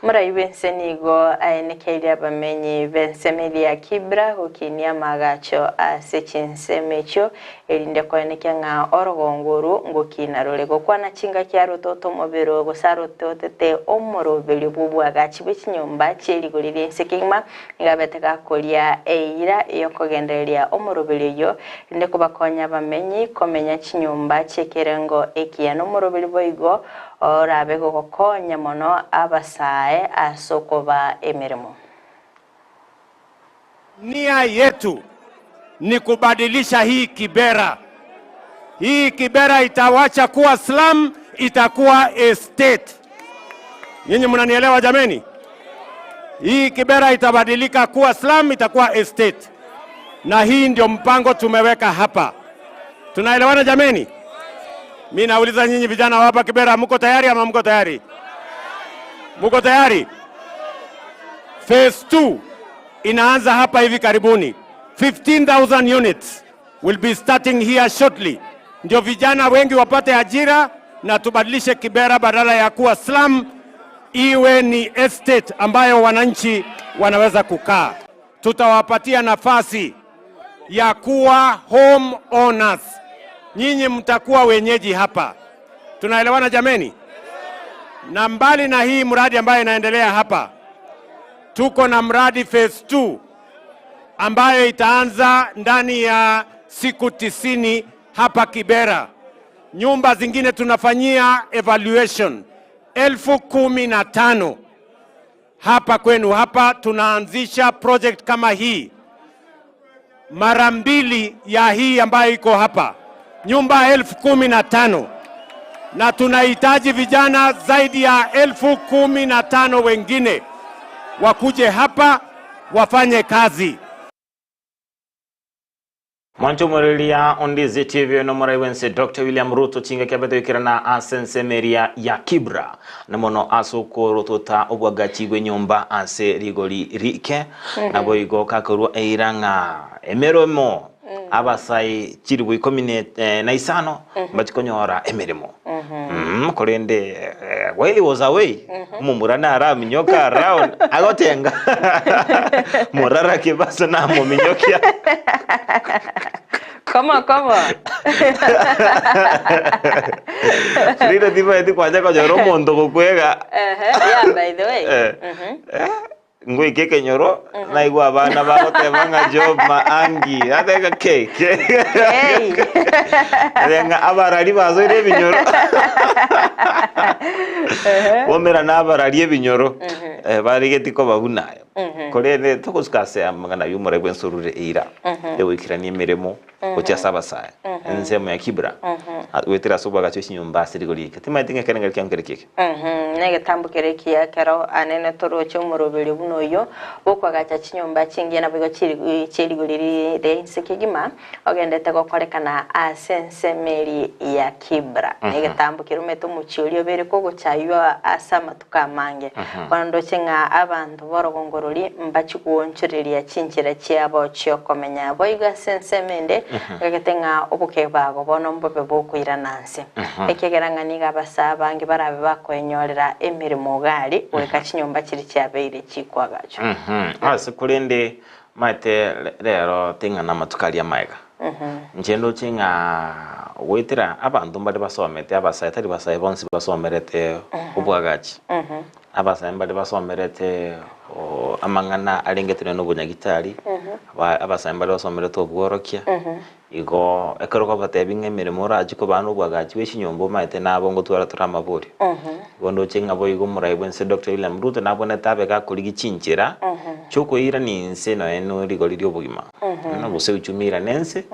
[SPEAKER 3] Morai bw'ense nigo aenekeirie abamenyi b'ensemo eria ya Kibra gokinia amaagacho ase chinsemo echio, erinde koenekia ng'a orogongo orwo ngokina rore. Gokwana chingaki arotote omobere oo gose arototete omoroberio bw'oboagachi bwe chinyomba chie rigori ri'ense kegima, nigo abete gakoria eira y'okogendereria omoroberio oyio, erinde kobakonya abamenyi komenya chinyomba chi'ekerengo ekiya. Nomoroberio boigo orabe gogokonya mono abasae ase okobaa emeremo.
[SPEAKER 12] Nia yetu ni kubadilisha hii Kibera. Hii Kibera itawacha kuwa slum, itakuwa estate. Nyinyi mnanielewa jameni? Hii Kibera itabadilika kuwa slum, itakuwa estate. Na hii ndio mpango tumeweka hapa. Tunaelewana jameni? Mi nauliza nyinyi vijana wa hapa Kibera, mko tayari ama mko tayari? Mko tayari? Phase 2 inaanza hapa hivi karibuni. 15,000 units will be starting here shortly. Ndio vijana wengi wapate ajira na tubadilishe Kibera badala ya kuwa slum iwe ni estate ambayo wananchi wanaweza kukaa. Tutawapatia nafasi ya kuwa home owners. Nyinyi mtakuwa wenyeji hapa. Tunaelewana jameni? Na mbali na hii mradi ambayo inaendelea hapa, tuko na mradi phase 2 ambayo itaanza ndani ya siku 90 hapa Kibera. Nyumba zingine tunafanyia evaluation 15,000 hapa kwenu. Hapa tunaanzisha project kama hii mara mbili ya hii ambayo iko hapa, nyumba 15,000 na tunahitaji vijana zaidi ya 15,000 wengine wakuje hapa wafanye kazi.
[SPEAKER 2] Mwancho omoreria onde ZTV nomorai bwense Dr. William Ruto chingaki abete goikerana ase ensemo eria ya Kibra na mono ase okorotota obwagachi bw'enyomba ase rigori rike naboigo kakorwa eira ng'a emeremo abasai chilifu ikomi na isano mbachi konyora emeremo korende while he was away omomura naraminyoka around agotenga morara kebaso namominyokia
[SPEAKER 3] Komo komo.
[SPEAKER 2] Rire tibaeti kwanja konyora omonto gokwega
[SPEAKER 3] Yeah, by the way.
[SPEAKER 2] Ngoika ekenyoro naigwa abana bagoteba ng'a Job Maangi atega ke ke ng'a abarari basoire ebinyoro bomera na abarari ebinyoro barigeti koba buna aye korende togosuka ase amang'ana aywo omoraibu ensorure eira egoikerania emeremo gochia ase abasae ensemo ya Kibra goetera ase obwagachi bwe chinyomba ase rigori rike timanyeti ng'a ekerengerio kiao nkere ki eke.
[SPEAKER 3] Negetambo kere ekiya ekero anene toroche omoroberio buna oyio bw'okoagacha chinyomba chingiya naboigo chie rigori ria inse kegima, ogendete gokorekana ase ensemo eria ya Kibra. Negetambo keromete omochie oria obeire kogochaywa ase amatuko amange. Bono ndoche ng'a abanto b'orogongo roria mbachie goonchoreria chinchera chiabo chi'okomenya. Boigo ase ensemo ende. Ngagete ng'a obokebago bono mbobe bokoirana nse, ekiagera ng'a nigo abasaa abange barabe bakoenyorera emeremo gari goika chinyomba chiria chiabeire chikoagachwa.
[SPEAKER 2] Ase korende maete rero ting'ana amatuko aria amaega. Inche ndoche ng'a goetera abanto mbare basomete abasae tari basae bonsi basomerete obwagachi. Abasae mbare basomerete amang'ana arengeterwe na obonyagitari, abasae mbare basomerete obworokia, igo ekero okobatebia ng'a emeremo orachie kobaa na obwagachi bwe chinyomba omanyete nabo ngotwara tore amaborio. Igo ndoche ng'a boigo omorai bwense Doctor William Ruto nabwenerete abe gakorigia chinchera chiokoirania inse nonya na rigori ria obogima, gose uchumi irane ense,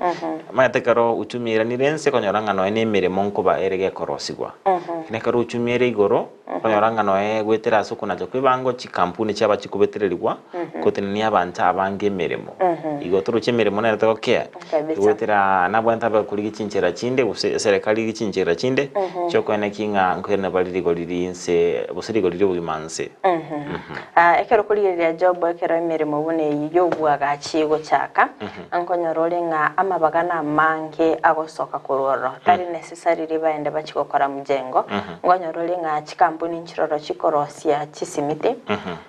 [SPEAKER 2] omanyete ekero uchumi iranire ense okonyora ng'a nonya na emeremo nkoba ere gekorosigwa, lakini ekero uchumi ere igoro. Okonyora ng'a noe goetera ase okonacha kw'ebango chikampuni chiaba chikobetererigwa gotenenia abanto abange emeremo. Igo toroche emeremo nere togokea
[SPEAKER 3] Kabisa.
[SPEAKER 2] goetera nabwenerete abe korigia chinchera chinde gose eserekari rigie chinchera chinde chiokoenekia ng'a nkoirana bare rigori rinse gose rigori ri'obogima nse.
[SPEAKER 3] Ah, ekero okorigereria Job ekero emeremo buna eyio y'obwagachi egochaka, nkonyora ore ng'a amabagana amange agosoka korwa ororo, tari necessarily baende bachie gokora mjengo, Nkonyora ore ng'a chikampuni nchiroro chikorosia chisimiti,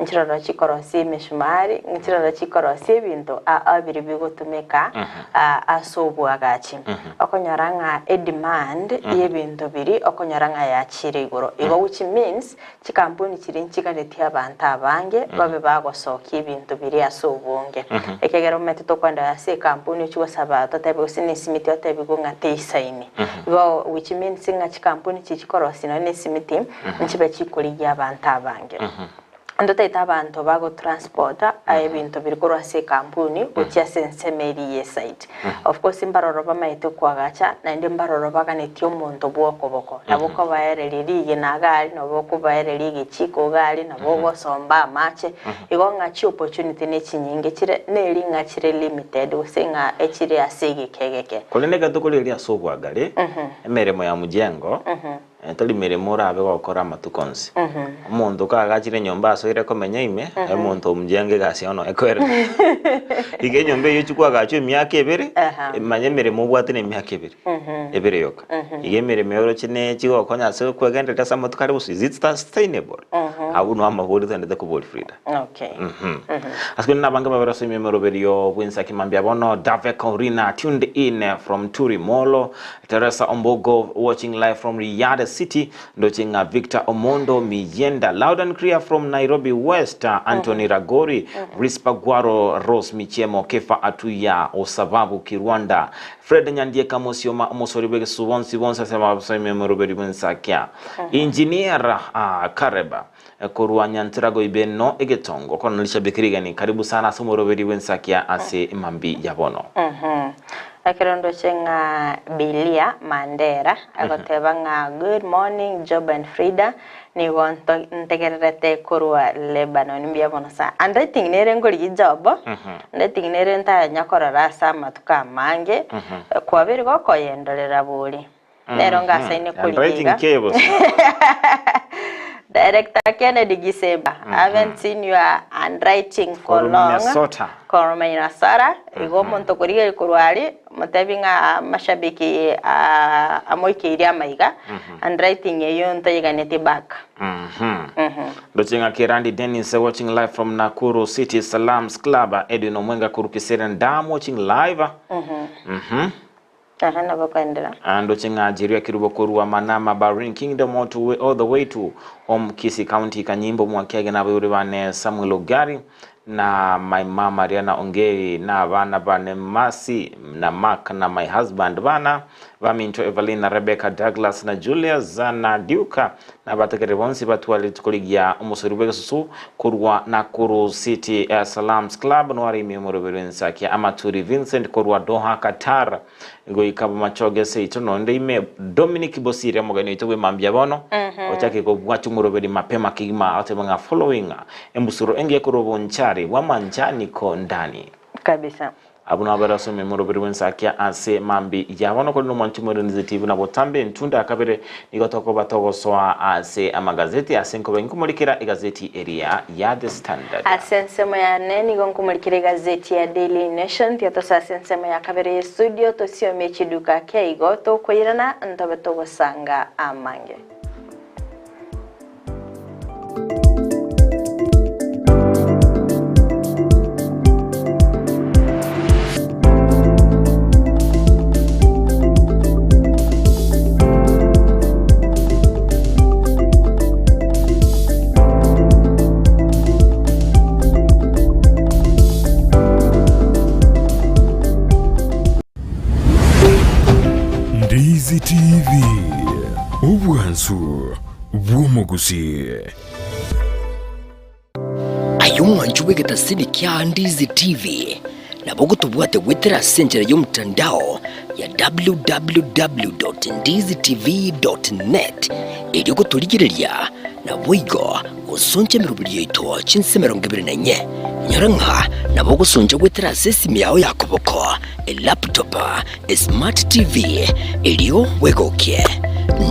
[SPEAKER 3] nchiroro chikorosia emesumari, nchiroro chikorosia ebinto aa biria bigotumeka ase oboagachi. Okonyora ng'a edemand y'ebinto biria okonyora ng'a yachire igoro. Igo which means chikampuni chiria nchiganetie abanto abange babe bagosokia ebinto biria ase obonge. Ekiagera omanyete tokoenda ase ekampuni ochie gosaba totebe gose ne esimiti otebigwe ng'a teisaini. Igo which means ng'a chikampuni chiria chikorosia nonya ne esimiti nchibe chikorigia abanto abange. Ntotaete abanto bagotransporta ebinto biri korwa ase ekampuni gochia ase ensemo eria ye site. Of course mbaroro bamaete koagacha naende mbaroro baganetie omonto bwa okoboko. Nabo okobaereria rigena iga aria, nabo okobaereria egechiko iga aria, nabo ogosomba amache. Igo ng'a chiopportunity nechinyinge chire, neri ng'a chire limited gose ng'a echire ase egeka egeke.
[SPEAKER 2] Korende ekero tokoreria ase obwagare, emeremo ya mjengo, tari meremo orabe gokora amatuko onsi. Omonto kaagachire enyomba asoire komenya ime, aye omonto o mjengo egasi yao noyo ekoerera. Iga enyomba eyio ochia koagachwa emiaka ebere, manya emeremo obwate na emiaka ebere, ebere yoka. Iga emeremo eye oroche ne chigokonya ase okwegendereria ase amatuko are gose is it sustainable? Abwo noo amabori togendete koboria Frida.
[SPEAKER 3] Okay.
[SPEAKER 2] Ase korende nabange babere ase emeroberio bw'ensaki mambia bono Dave Corina tuned in from Turi Molo, Teresa Ombogo watching live from Riyadh City, ndoche ng'a Victor Omondo Miyenda loud and clear from Nairobi West, Anthony Ragori, Rispa Gwaro, Rose Michiemo, Kefa Atuya, Osababu Kirwanda, Fred Nyandieka Mosioma omosori bw'egesusu bonsi bonsi ase abasemi emeroberio bw'ensakia. Engineer Kareba Korwa Nyantirago Ibeno egetongo Colonel Shabiki Rigani karibu sana ase omoroberi bw'ensakia ase emambi ya bono.
[SPEAKER 3] Ekero ndoche ng'a Bilia Mandera agoteba ng'a good morning Job and Frida nigo ntegererete korwa Lebanon mbuya mono sana. Handwriting nere nkorigia Job, handwriting nere ntanya korora ase amatuko amange, kwabeire gokoyendorera bori. Nero ngasaine korigia
[SPEAKER 2] Handwriting
[SPEAKER 3] iga.
[SPEAKER 2] ki eye gose?
[SPEAKER 3] Director Kennedy Gisemba, I haven't seen your handwriting for
[SPEAKER 2] Korwa
[SPEAKER 3] long.
[SPEAKER 2] Minnesota.
[SPEAKER 3] Korwa Minnesota. Igo omonto okorigereria korwa aria, motebi ng'a amashabiki ah, amoikeirie amaiga. Handwriting eyio ntoyeganetie back.
[SPEAKER 2] Ndoche ng'a Kerandi Dennis watching live from Nakuru City Salams Club. Edwin Omwenga korwa Kiserian Dam watching live.
[SPEAKER 3] Aha nabo koenderera.
[SPEAKER 2] Ndoche ng'a Jeria Kerubo korwa Manama Bahrain Kingdom all to all the way to home Kisii County Kanyimbo Mwakiage na abaibori bane Samuel Ogari na my mum Mariana Ongeri na abana bane Mercy na Mark na my husband bana baminto Evelyn na Rebecca Douglas na Julius na Duke na abategereri bonsi batware rituko rigiya omosori bw'egesusu korwa Nakuru City Salams Club noaremie omoroberi w'ensakia Amaturi Vincent korwa Doha Qatar goika bomachoge seito nonde ime Dominic Bosire omogeni oito bw'emambia bono ochake kobwatia omoroberi mapema kegima agoteba ng'a following embusuro engiya korwa obonchari bw'amanchaniko ndani.
[SPEAKER 3] Kabisa.
[SPEAKER 2] Abwo nabo bare ase omimo orobiri rw'ensakia ase mambi ya bono korende omwanchi moiranise TV na botambe entunda ya kabere nigo tokoba togosoa ase amagazeti ase nkobe nkomorikera egazeti eria ya The Standard.
[SPEAKER 3] Ase ensemo yane nigo nkomorikera egazeti ya Daily Nation tiga tosoe ase ensemo ya kabere ye studio tosiomie chiduka ake igo tokoirana ntobe togosanga amange.
[SPEAKER 1] Ndizi TV, obwansu bw'omogusii.
[SPEAKER 4] Aye omwanchi bw'egetasini kia Ndizi TV, nabo ogotobwate goetera ase enchera y'omotandao ya www.ndizitv.net erio gotorigereria naboigo gosoncha emeroberi yaito chinse 24. Nyora ng'a nabo ogosoncha goetera ase esimi yao ya koboko, elaptop, esmart TV, erio bwegokie.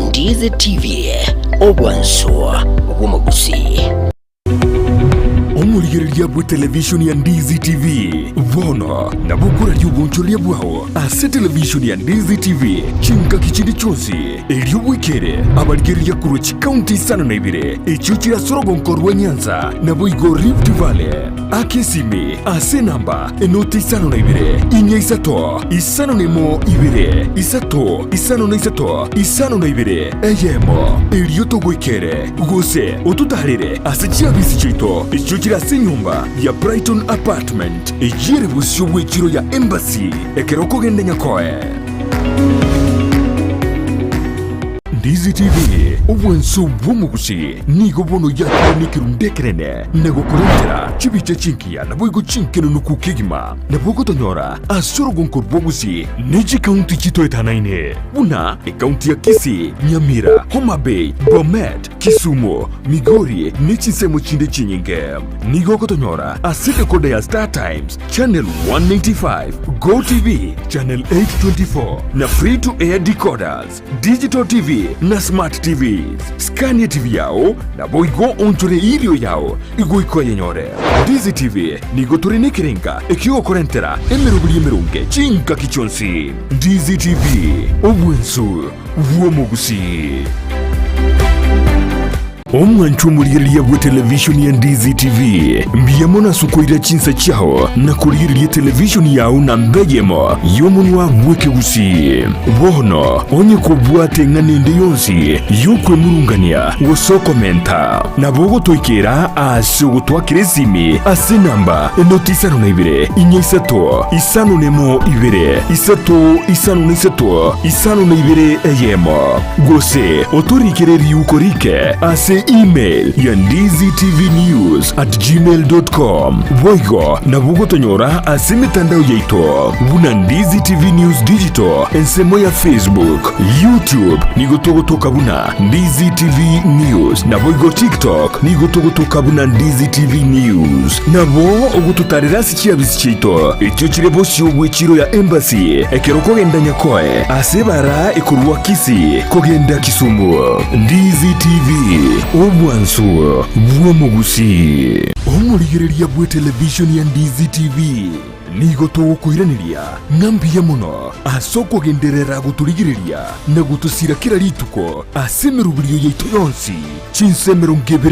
[SPEAKER 4] Ndizi TV, obwansu bw'omogusii.
[SPEAKER 1] Omorigereria bw'etelevishoni ya Ndizi TV bono nabo okoraria obonchoreria bwao ase televishoni ya Ndizi TV chingaki chinde chionsi, erio bwekere abarigereria korwa chikaunti isano na ibere echio chire ase orogonko rwa Nyanza naboigo Rift Valley. Aka esimi ase enamba enoti isano na ibere, inya isato, isano na emo ibere, isato, isano na isato, isano na ibere, eyemo, erio togoikere, gose ototaarere ase chiabisi chiaito echio chire ase enyomba ya Brighton Apartment, eyio ere bosio bw'echiro ya Embassy, ekero okogenda Nyakoe. Ndizi TV, obwanso bw'omogusi, nigo bono yakire nekerundu ekenene na gokorentera chibicha chingiya naboigo chinkenunuku kegima. Nabo ogotonyora ase orogonko rw'obogusi ne chikaunti chitoetanaine buna ekaunti ya Kisii, Nyamira, Homa Bay, Bomet, Kisumu, Migori ne chinsemo chinde chinyinge. Nigo ogotonyora ase decoder ya Star Times, Channel 195, Go TV, Channel 824 na Free to Air decoders, Digital TV na Smart TVs. Scania TV yao naboigo onchore irio yao igoika oyenyore. Ndizi TV nigo tore nekerenga ekiogokorentera emeroberi emeronge chingaki chionsi. Ndizi TV, obwensu bw'omogusii. Omwanchwa omorigereria bwe televishoni ya Ndizi TV, mbuya mono ase okoira chinsa chiao na korigereria televishoni yao namba eyemo y'omonwa bw'ekegusii. Bono onye kobwate eng'ana ende yonsi y'okwemurungania gose okomenta, nabo ogotoikera ase ogotwakera esimi ase enamba enoti isano na ibere, inya isato, isano nemo ibere, isato, isano na isato, isano na ibere eyemo. Gose otorikere riuko rike ase email ya ndizitvnews@gmail.com. Boigo nabo ogotonyora ase emetandao yaito buna Ndizi TV News Digital ensemo ya Facebook, YouTube nigo togotoka buna Ndizi TV News naboigo TikTok nigo togotoka buna Ndizi TV News. Nabo ogototarera ase chiabisi chiaito echio chire bosio bw'echiro ya Embassy ekero okogenda Nyakoe ase ebara ekorwa Kisii kogenda Kisumu. Ndizi TV, obwansu bw'omogusii. Omorigereria bw'etelevishoni ya Ndizi TV nigo togokoiraneria ng'a mbuya mono ase okogenderera gotorigereria na gotosira kera rituko ase emeroberio yaito yonsi chinsa 24.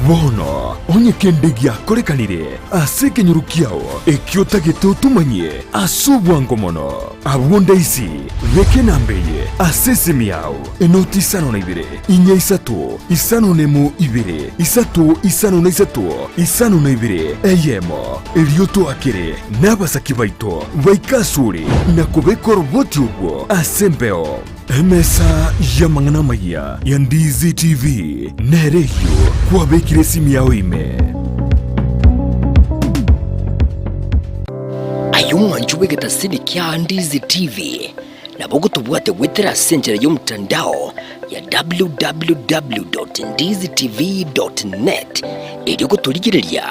[SPEAKER 1] Bono onye kende giakorekanire ase ekenyoro kiao ekio otagete otomanyie ase obwango mono, abwo ndaisi beka enamba eye ase esimi yao, enoti isano na ibere, inya isato, isano na emo ibere, isato, isano na isato, isano na ibere, eyemo, erio toakere nabasaki baito baike asore na kobeka oroboti orwo ase embeo. Emesa y'amang'ana amayia ya Ndizi TV nere eyio kwabekire esimi yao ime.
[SPEAKER 4] Aye omwanchi bw'egetasini kia Ndizi TV, nabo ogotobwate goetera ase enchera y'omotandao ya www.ndizitv.net erio gotorigereria.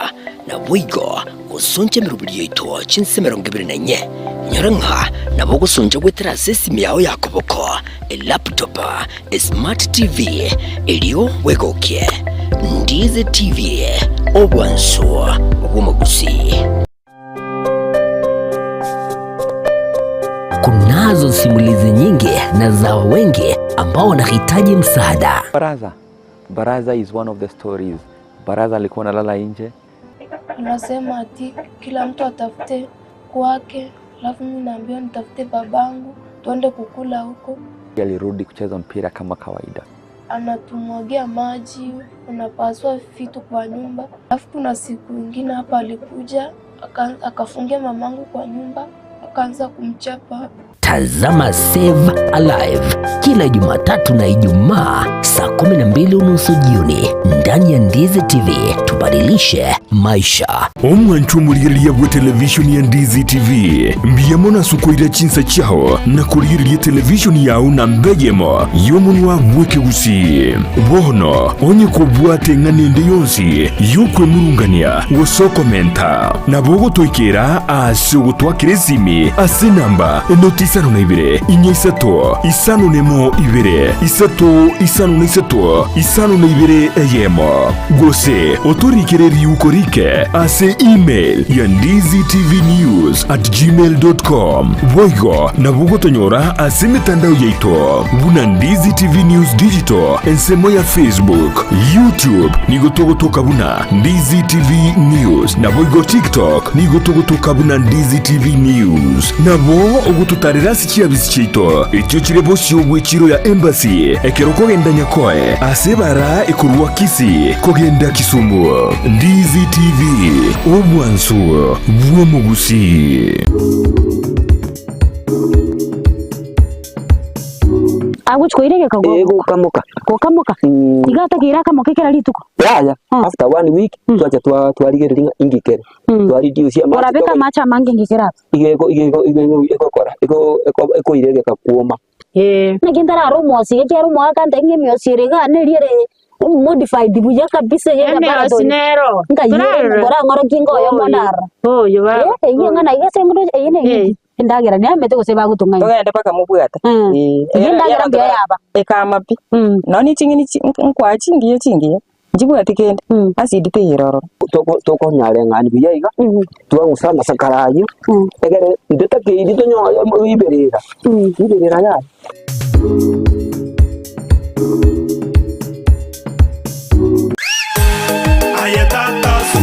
[SPEAKER 4] Naboigo gosoncha emeroberi yaito chinse 24, inyora ng'a nabo ogosoncha goetera ase esimi yao ya koboko, elaptop, esmart TV, erio bwegokie. Ndizi TV, obwansu bw'omogusii. Kunazo simulizi nyingi na za wengi ambao wanahitaji msaada.
[SPEAKER 13] Baraza. Baraza is one of the stories. Baraza alikuwa analala nje.
[SPEAKER 14] Anasema ati kila mtu atafute kwake, alafu mimi naambiwa nitafute babangu tuende kukula huko.
[SPEAKER 13] Alirudi kucheza mpira kama kawaida.
[SPEAKER 14] Anatumwagia maji, unapasua vitu kwa nyumba. Alafu kuna siku ingine hapa alikuja akafungia mamangu kwa nyumba akaanza kumchapa.
[SPEAKER 4] Tazama Save Alive kila Jumatatu na Ijumaa saa 12:30 jioni ndani ya Ndizi TV. Tubadilishe maisha.
[SPEAKER 1] Omwancho omorigereria bwe televishoni ya Ndizi TV, mbuya mono ase okoira chinsa chiao na korigereria televishoni yao namba eyemo y'omonwa bw'ekegusii. Bono onye kobwate eng'ana ende yonsi y'okwemurungania gose okomenta, nabo ogotoikera ase ogotwakera esimi ase enamba enoti isano na ibere, inya isato, isano nemo ibere, isato isano na isato, isano na ibere eyemo. Gose otorikere riuko rike ase email ya ndizitvnews at gmail dot com. Boigo nabo ogotonyora ase emetandao yaito buna Ndizi TV News Digital ensemo ya Facebook, YouTube nigo togotoka buna Ndizi TV News naboigo TikTok nigo togotoka buna Ndizi TV News. Nabo ogototarera ase chiabisi chiaito echio chire bosio bw'echiro ya Embassy ekero okogenda Nyakoe ase ebara ekorwa Kisii kogenda Kisumu. Ndizi TV, obwansu bw'omogusii.
[SPEAKER 15] Agochi koira egeka go-
[SPEAKER 16] Eh, gokamoka.
[SPEAKER 15] gokamoka iga atakeire akamoke kera rituko
[SPEAKER 16] Yaya, after one week twacha twa twarigereria ng'a inki kere. Twariduce amache
[SPEAKER 15] Orabeke
[SPEAKER 16] toka-
[SPEAKER 15] amache amange inki kere aba
[SPEAKER 16] igeko igeko igeko egokora ego eko- ekoira egeka kuoma.
[SPEAKER 15] Naki ntarara omwosi ekiagera omogaka antebia ng'a emiosi ere igaa neria ere modified buya kabisa eye
[SPEAKER 7] Emiosi
[SPEAKER 15] laboratory.
[SPEAKER 7] nero.
[SPEAKER 15] Nkai
[SPEAKER 7] Torarora.
[SPEAKER 15] orang'orokie inga oyomo
[SPEAKER 7] Oyo.
[SPEAKER 15] narora.
[SPEAKER 7] Oyo ba.
[SPEAKER 15] Eh, eyio ng'a naiga ase eng'encho eyio ne
[SPEAKER 7] Eh.
[SPEAKER 15] endagera neamete gose bagotong'aina.
[SPEAKER 17] Togende mpaka mobwate.
[SPEAKER 15] Eh.
[SPEAKER 17] Eh,
[SPEAKER 15] Eyio endagera mbuya yaba.
[SPEAKER 17] Ekama pi. Nonya ne ching'eni chi nkwaa chingiya chingiya, nchibwati kende, acid teiyo ororo.
[SPEAKER 16] Tokonyareng'ani buya iga, twagusa amasakara ayio, egere intwe takeiri tonyore riberera, riberera yaya.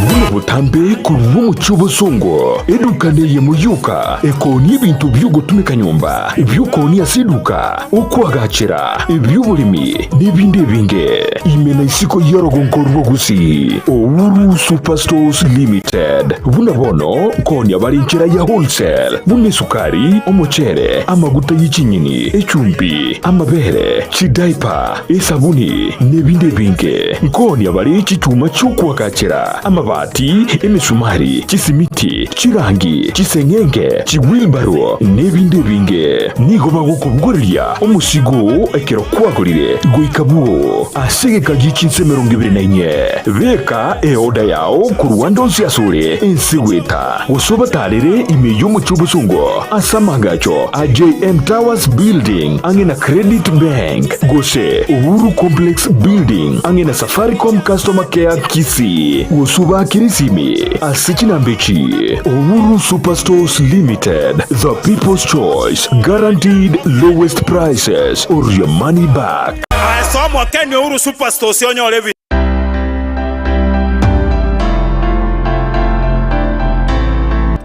[SPEAKER 1] Buna botambe korwa omochie obosongo, eduka neyemo yoka ekoonia ebinto bi'ogotumeka nyomba, ebi'okoonia ase eduka, okoagachera, ebi'oboremi, na ebinde ebinge. Ime na isiko y'orogongo rwa Gusii, Uhuru Superstores Limited. Buna bono nkoonia bare enchera ya wholesale, buna esukari, omochere, amaguta ye chinyeni, echumbi, amabere, chidaipa, esabuni, na ebinde ebinge. Nkoonia bare chichuma chi'okoagachera, amabati, emesumari, chisimiti, chirangi, chiseng'enge, chiwilbaro, na ebinde ebinge. Nigo bagokobogoreria omosigo oo ekero kwagorire goika bwoo ase egeka gie chinsa 24. Beka eoda yao korwa ande onsi asore ense goeta, gose obatarere ime y'omochie obosongo ase amaagacho a JM Towers Building ang'e na Credit Bank, gose Uhuru Complex Building ang'e na Safaricom Customer Care Kisii, gose obaakere esimi ase chinamba echi, Uhuru Superstores Limited, the people's choice, guaranteed lowest prices or your money back.
[SPEAKER 18] Aye soa mwakeni Uhuru Superstores onyore ebinto.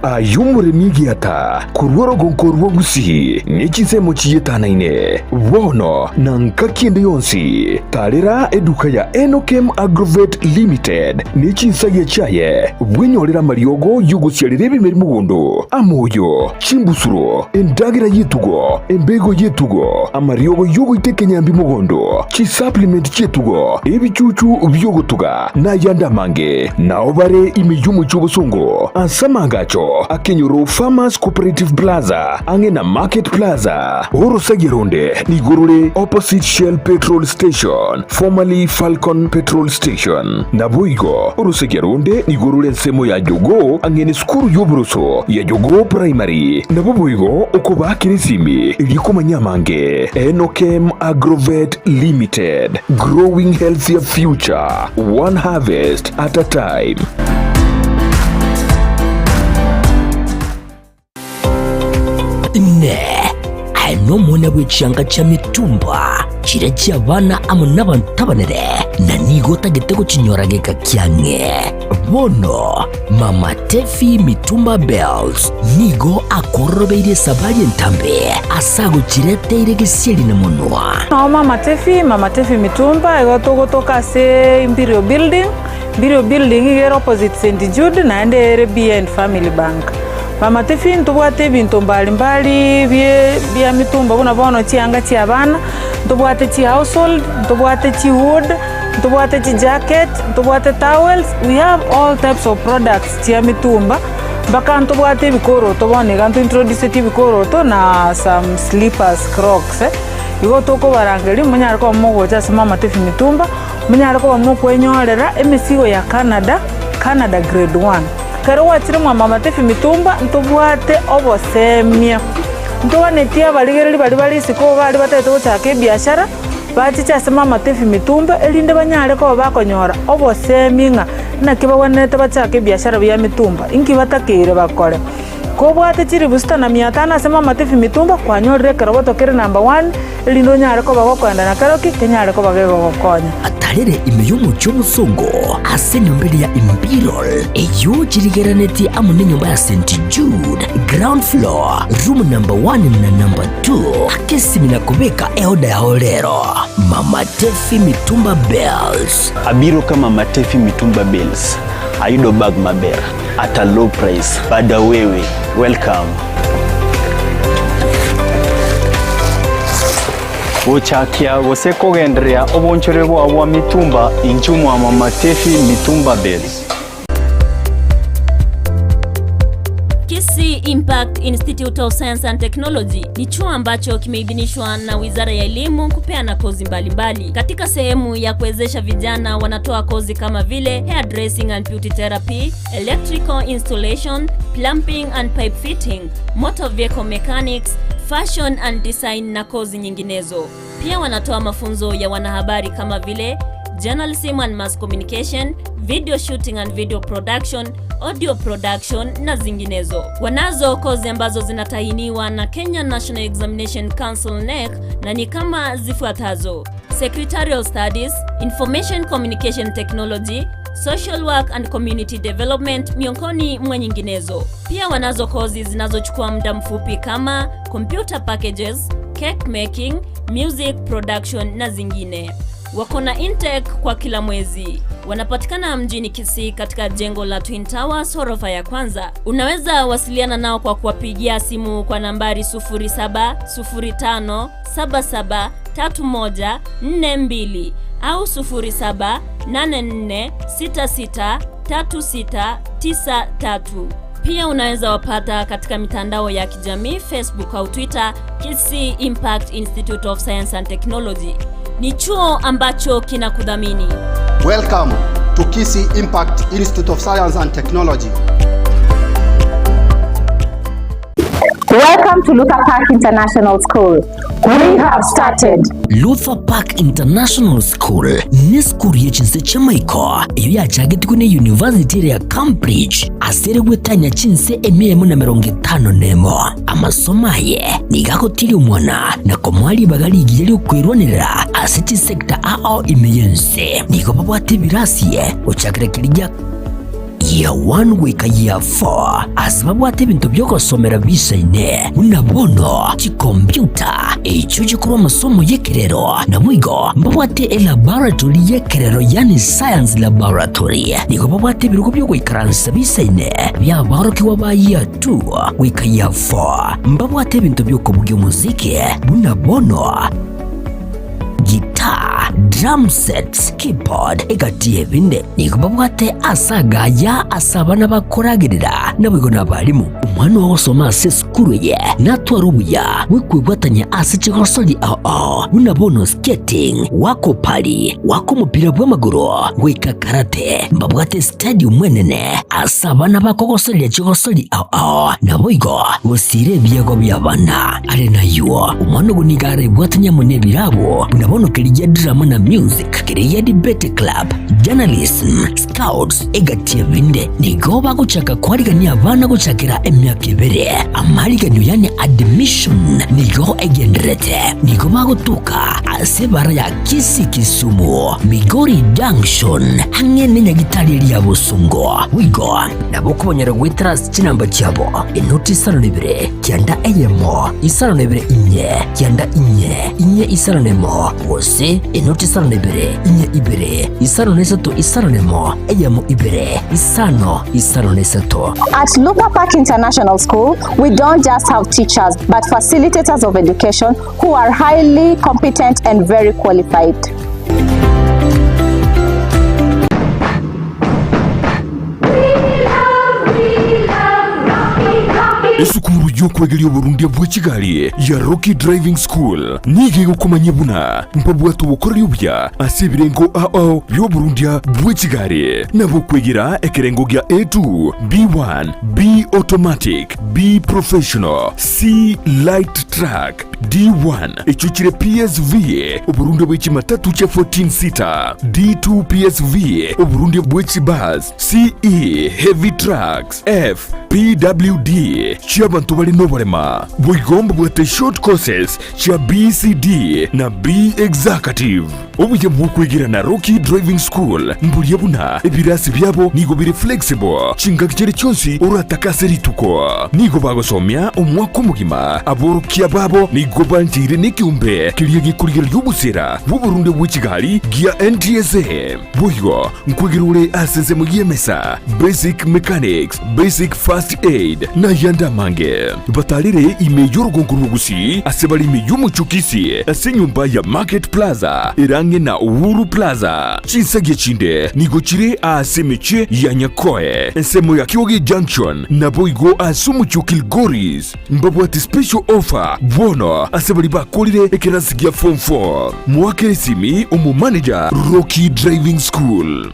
[SPEAKER 1] Aye omoremi egiata korwa orogonko rwa Gusii ne chinsemo chiyetanaine, bono na ngaki ende yonsi, tarera eduka ya Enokem Agrovet Limited ne chinsagia chiaye, bwenyorere amariogo y'ogosiarera ebimeri mogondo, amoyo, chimbusuro, endagera y'etugo, embego y'etugo, amariogo y'ogoita ekenyambi mogondo, chisupplement chi'etugo, ebichuchu bi'ogotuga, na ayande amange. Nao bare ime y'omochie obosongo ase amaagacho. Bosongo, Akenyoro Farmers Cooperative Plaza, ang'e na Market Plaza. Orosagia ronde nigo rore opposite Shell Petrol Station, formerly Falcon Petrol Station. Naboigo orosagia ronde nigo rore ensemo ya Jogoo ang'e nesukuru y'oboroso ya Jogoo Primary. Nabo boigo okobaakera esimi erio komanya amange. Enokem Agrovet Limited, growing healthier future, one harvest at a time.
[SPEAKER 4] Inee! Aye nomwana bwe chianga chia mitumba, chiria chi'abana amo nabanto abanene, na nigo otagete gochinyora geka kiang'e? Bono Mama Tefi Mitumba Bells nigo akororobeirie esabari entambe ase agochireteire gesieri na monwa.
[SPEAKER 19] Nao Mama Tefi, Mama Tefi Mitumba, igo togotoka ase Imperial Building, Imperial Building iga ere opposite St Jude naende ere behind Family Bank. Mama Tefi ntobwate ebinto mbali mbali bie bia mitumba buna bono chianga chia abana, ntobwate chi household, ntobwate chi wood, Ntobwate chijacket, ntobwate towels, we have all types of products chia mitumba, mpaka ntobwate ebikoroto bono iga ntointroduceti ebikoroto na some slippers, crocs eh. Igo tokobarangeria monyare koba mogocha ase Mama Tefi Mitumba, monyare koba mokwenyorera emesigo ya Canada, Canada grade one. Ekero gwachire mwa Mama Tefi Mitumba, ntobwate obosemia, ntoganetie abarigereri baria bare isiko baria batagete gochaka ebiashara. Bachiche ase mamatebi mitumba, erinde banyare koba bakonyora obosemi ng'a naki bagwenerete bachake ebiashara bia mitumba, inki batakeire bakore. Kobwate chilifu sita na mia tano ase mamatebi mitumba, kwanyorire ekeroboto kere number one, erinde onyare koba gokoenda na keroki kenyare koba gegogokonya.
[SPEAKER 4] Atarere ime y'omochie omosongo ase enyomba eria ya Imperial, eyio chirigeranetie amo nenyomba ya St Jude, ground floor, room number one na number two. Aka esimi na kobeka eoda yao rero. Mama Tefi Mitumba Bells.
[SPEAKER 20] Abiro ka Mama Tefi Mitumba Bells. Ayudo bag maber at a low price. Bada wewe. Welcome.
[SPEAKER 21] Gochakia gose kogendereria obonchore bwao bwa mitumba inchuo mwa Mama Tefi Mitumba Bells.
[SPEAKER 22] Kisii Impact Institute of Science and Technology ni chuo ambacho kimeidhinishwa na Wizara ya Elimu kupeana kozi mbalimbali mbali. Katika sehemu ya kuwezesha vijana wanatoa kozi kama vile hairdressing and beauty therapy, electrical installation, plumbing and pipe fitting, motor vehicle mechanics, fashion and design na kozi nyinginezo. Pia wanatoa mafunzo ya wanahabari kama vile journalism and mass communication, video shooting and video production, audio production na zinginezo. Wanazo kozi ambazo zinatahiniwa na Kenya National Examination Council NEC na ni kama zifuatazo: Secretarial Studies, Information Communication Technology, Social Work and Community Development miongoni mwa nyinginezo. Pia wanazo kozi zinazochukua muda mfupi kama computer packages, cake making, music production na zingine. Wako na intake kwa kila mwezi. Wanapatikana mjini Kisii katika jengo la Twin Towers ghorofa ya kwanza. Unaweza wasiliana nao kwa kuwapigia simu kwa nambari 0705773142 au 0784663693. Pia unaweza wapata katika mitandao ya kijamii Facebook au Twitter, Kisii Impact Institute of Science and Technology. Ni chuo ambacho kinakudhamini.
[SPEAKER 23] Welcome to Kisii Impact Institute of Science and Technology.
[SPEAKER 24] Welcome to Luther Park International School. We have started.
[SPEAKER 4] Luther Park International School nesukuru ye chinse chi'amaiko eyio yachagetigwe ne University ere ya Cambridge ase ere gwetania chinse emia emo na emerongo etano nemo. Amasomo aye nigo agotiria omwana na komoa ribaga rigiya ri'okwerwanerera ase chisecta ao ime y'ense. Nigo babwate ebirasi gochakera keria gia Year 1 goika Year 4 ase babwate ebinto bi'ogosomera bisaine, buna bono chikompiuta, echio chikorwa amasomo y'ekerero, naboigo mbabwate elaboratory y'ekerero yaani science laboratory. Nigo babwate ebirogo bi'ogoikaransa bisaine bi'aborokigwa ba Year 2 goika Year 4. Mbabwate ebinto bi'okobugia omosiki, buna bono gita. Guitar, drum sets, keyboard, egati y'ebinde. Nigo babwate ase agaya ase abana bakoragerera, naboigo nabarimu. Omwana ogosoma ase esukuru eye natware obuya bw'ekwebwatania ase chigosori ao ao buna bono skating, goaka opari, goaka omopira bw'amagoro, goika karate. Mbabwate estadium enene ase abana bakogosoreria chigosori ao ao, naboigo gosiira ebiegwa bi'abana. Are nayio, omwana ogo nigo arebwatanie amo nebirabo buna bono keria drama na music, keria debate club, journalism, scouts, egati ebinde. Nigo bagochaka koarigania abana gochakera emiaka ebere. Amariganio yani admission nigo egendererete. Nigo bagotoka ase ebara ya Kisii Kisumu, Migori Junction, ang'e nenyagitari eria ya Bosongo. Boigo nabo okobanyora goetera ase chinamba chiabo, enoti isano na ibere, kianda eyemo, isano na ibere inye, kianda inye, inye isano na emo, gose enoti isano na ibere, inye ibere, isano na isato isano na emo, eyemo ibere, isano, isano na isato.
[SPEAKER 24] At Lupa Park International School, we don't just have teachers, but facilitators of education who are highly competent and very qualified.
[SPEAKER 1] Esukuru y'okwegeria oborundia bwe chigari ya Rocky Driving School nigo egokomanyia buna mbabwate obokoreri obuya ase ebirengo ao ao bi'oborundia bwe chigari nabo okwegera ekerengo gia A2, B1, B Automatic, B Professional, C Light Truck, D1 echio chire PSV, oborundia bwe chimatatu chia 14 seater, D2 PSV, oborundia bwe chibus, CE Heavy Trucks, F PWD chi'abanto bare noborema. Boigo mbabwate short courses chia BCD na B Executive. Obuya bw'okwegera na Rocky Driving School mboria buna ebirasi biabo nigo bire flexible chingaki chiria chionsi oratake ase rituko. Nigo bagosomia omwaka omogima. Aborokia babo nigo bancheire nekeombe keria gekorigereria obosera bw'oborunde bwe chigari gia NTSA. Boigo nkwegera ore ase ensemo y'emesa, basic mechanics, basic first aid, na ayande amange. Batarire ime y'orogongo rw'Ogusii ase bare ime y'omochie o Kisii ase enyomba ya Market Plaza ere ang'e na Uhuru Plaza. Chinsagia chinde nigo chire aase emechie ya Nyakoe, ensemo ya Kioge Junction, naboigo ase omochie o Kilgoris. Mbabwate special offer bono ase baria bakorire ekerasi gia form 4. Moakere esimi omomanager Rocky Driving School.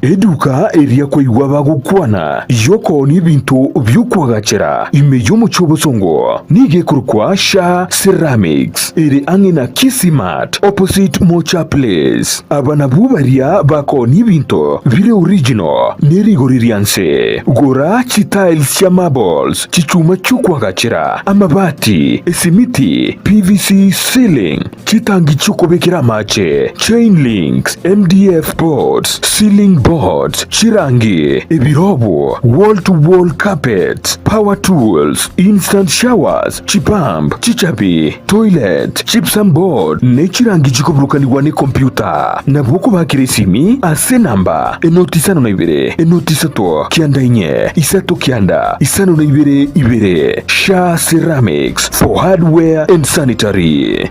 [SPEAKER 1] Eduka eria kwaigwa bagokwana y'okoonia ebinto bi'okoagachera ime y'omochie obosongo nigo ekorokwa Sha Ceramics ere ang'e na Kisii Mart opposite Mocha Place. Aba nabwo baria bakoonia ebinto bire original ne rigori ria nse. Gora chitiles chia marbles, chichuma chi'okoagachera, amabati, esimiti, PVC ceiling, Chitangi chi'okobekera amache, chain links, MDF boards, ceiling boards, chirangi, ebirobu, wall to wall carpets, power tools, instant showers, chipump, chichabi, toilet, gypsum board, ne chirangi chikoburukanigwa ne computer. Nabo okobakera esimi ase enamba enoti isano na ibere, enoti isato, kianda inye, isato kianda, isano na ibere ibere. Sha Ceramics for hardware and sanitary.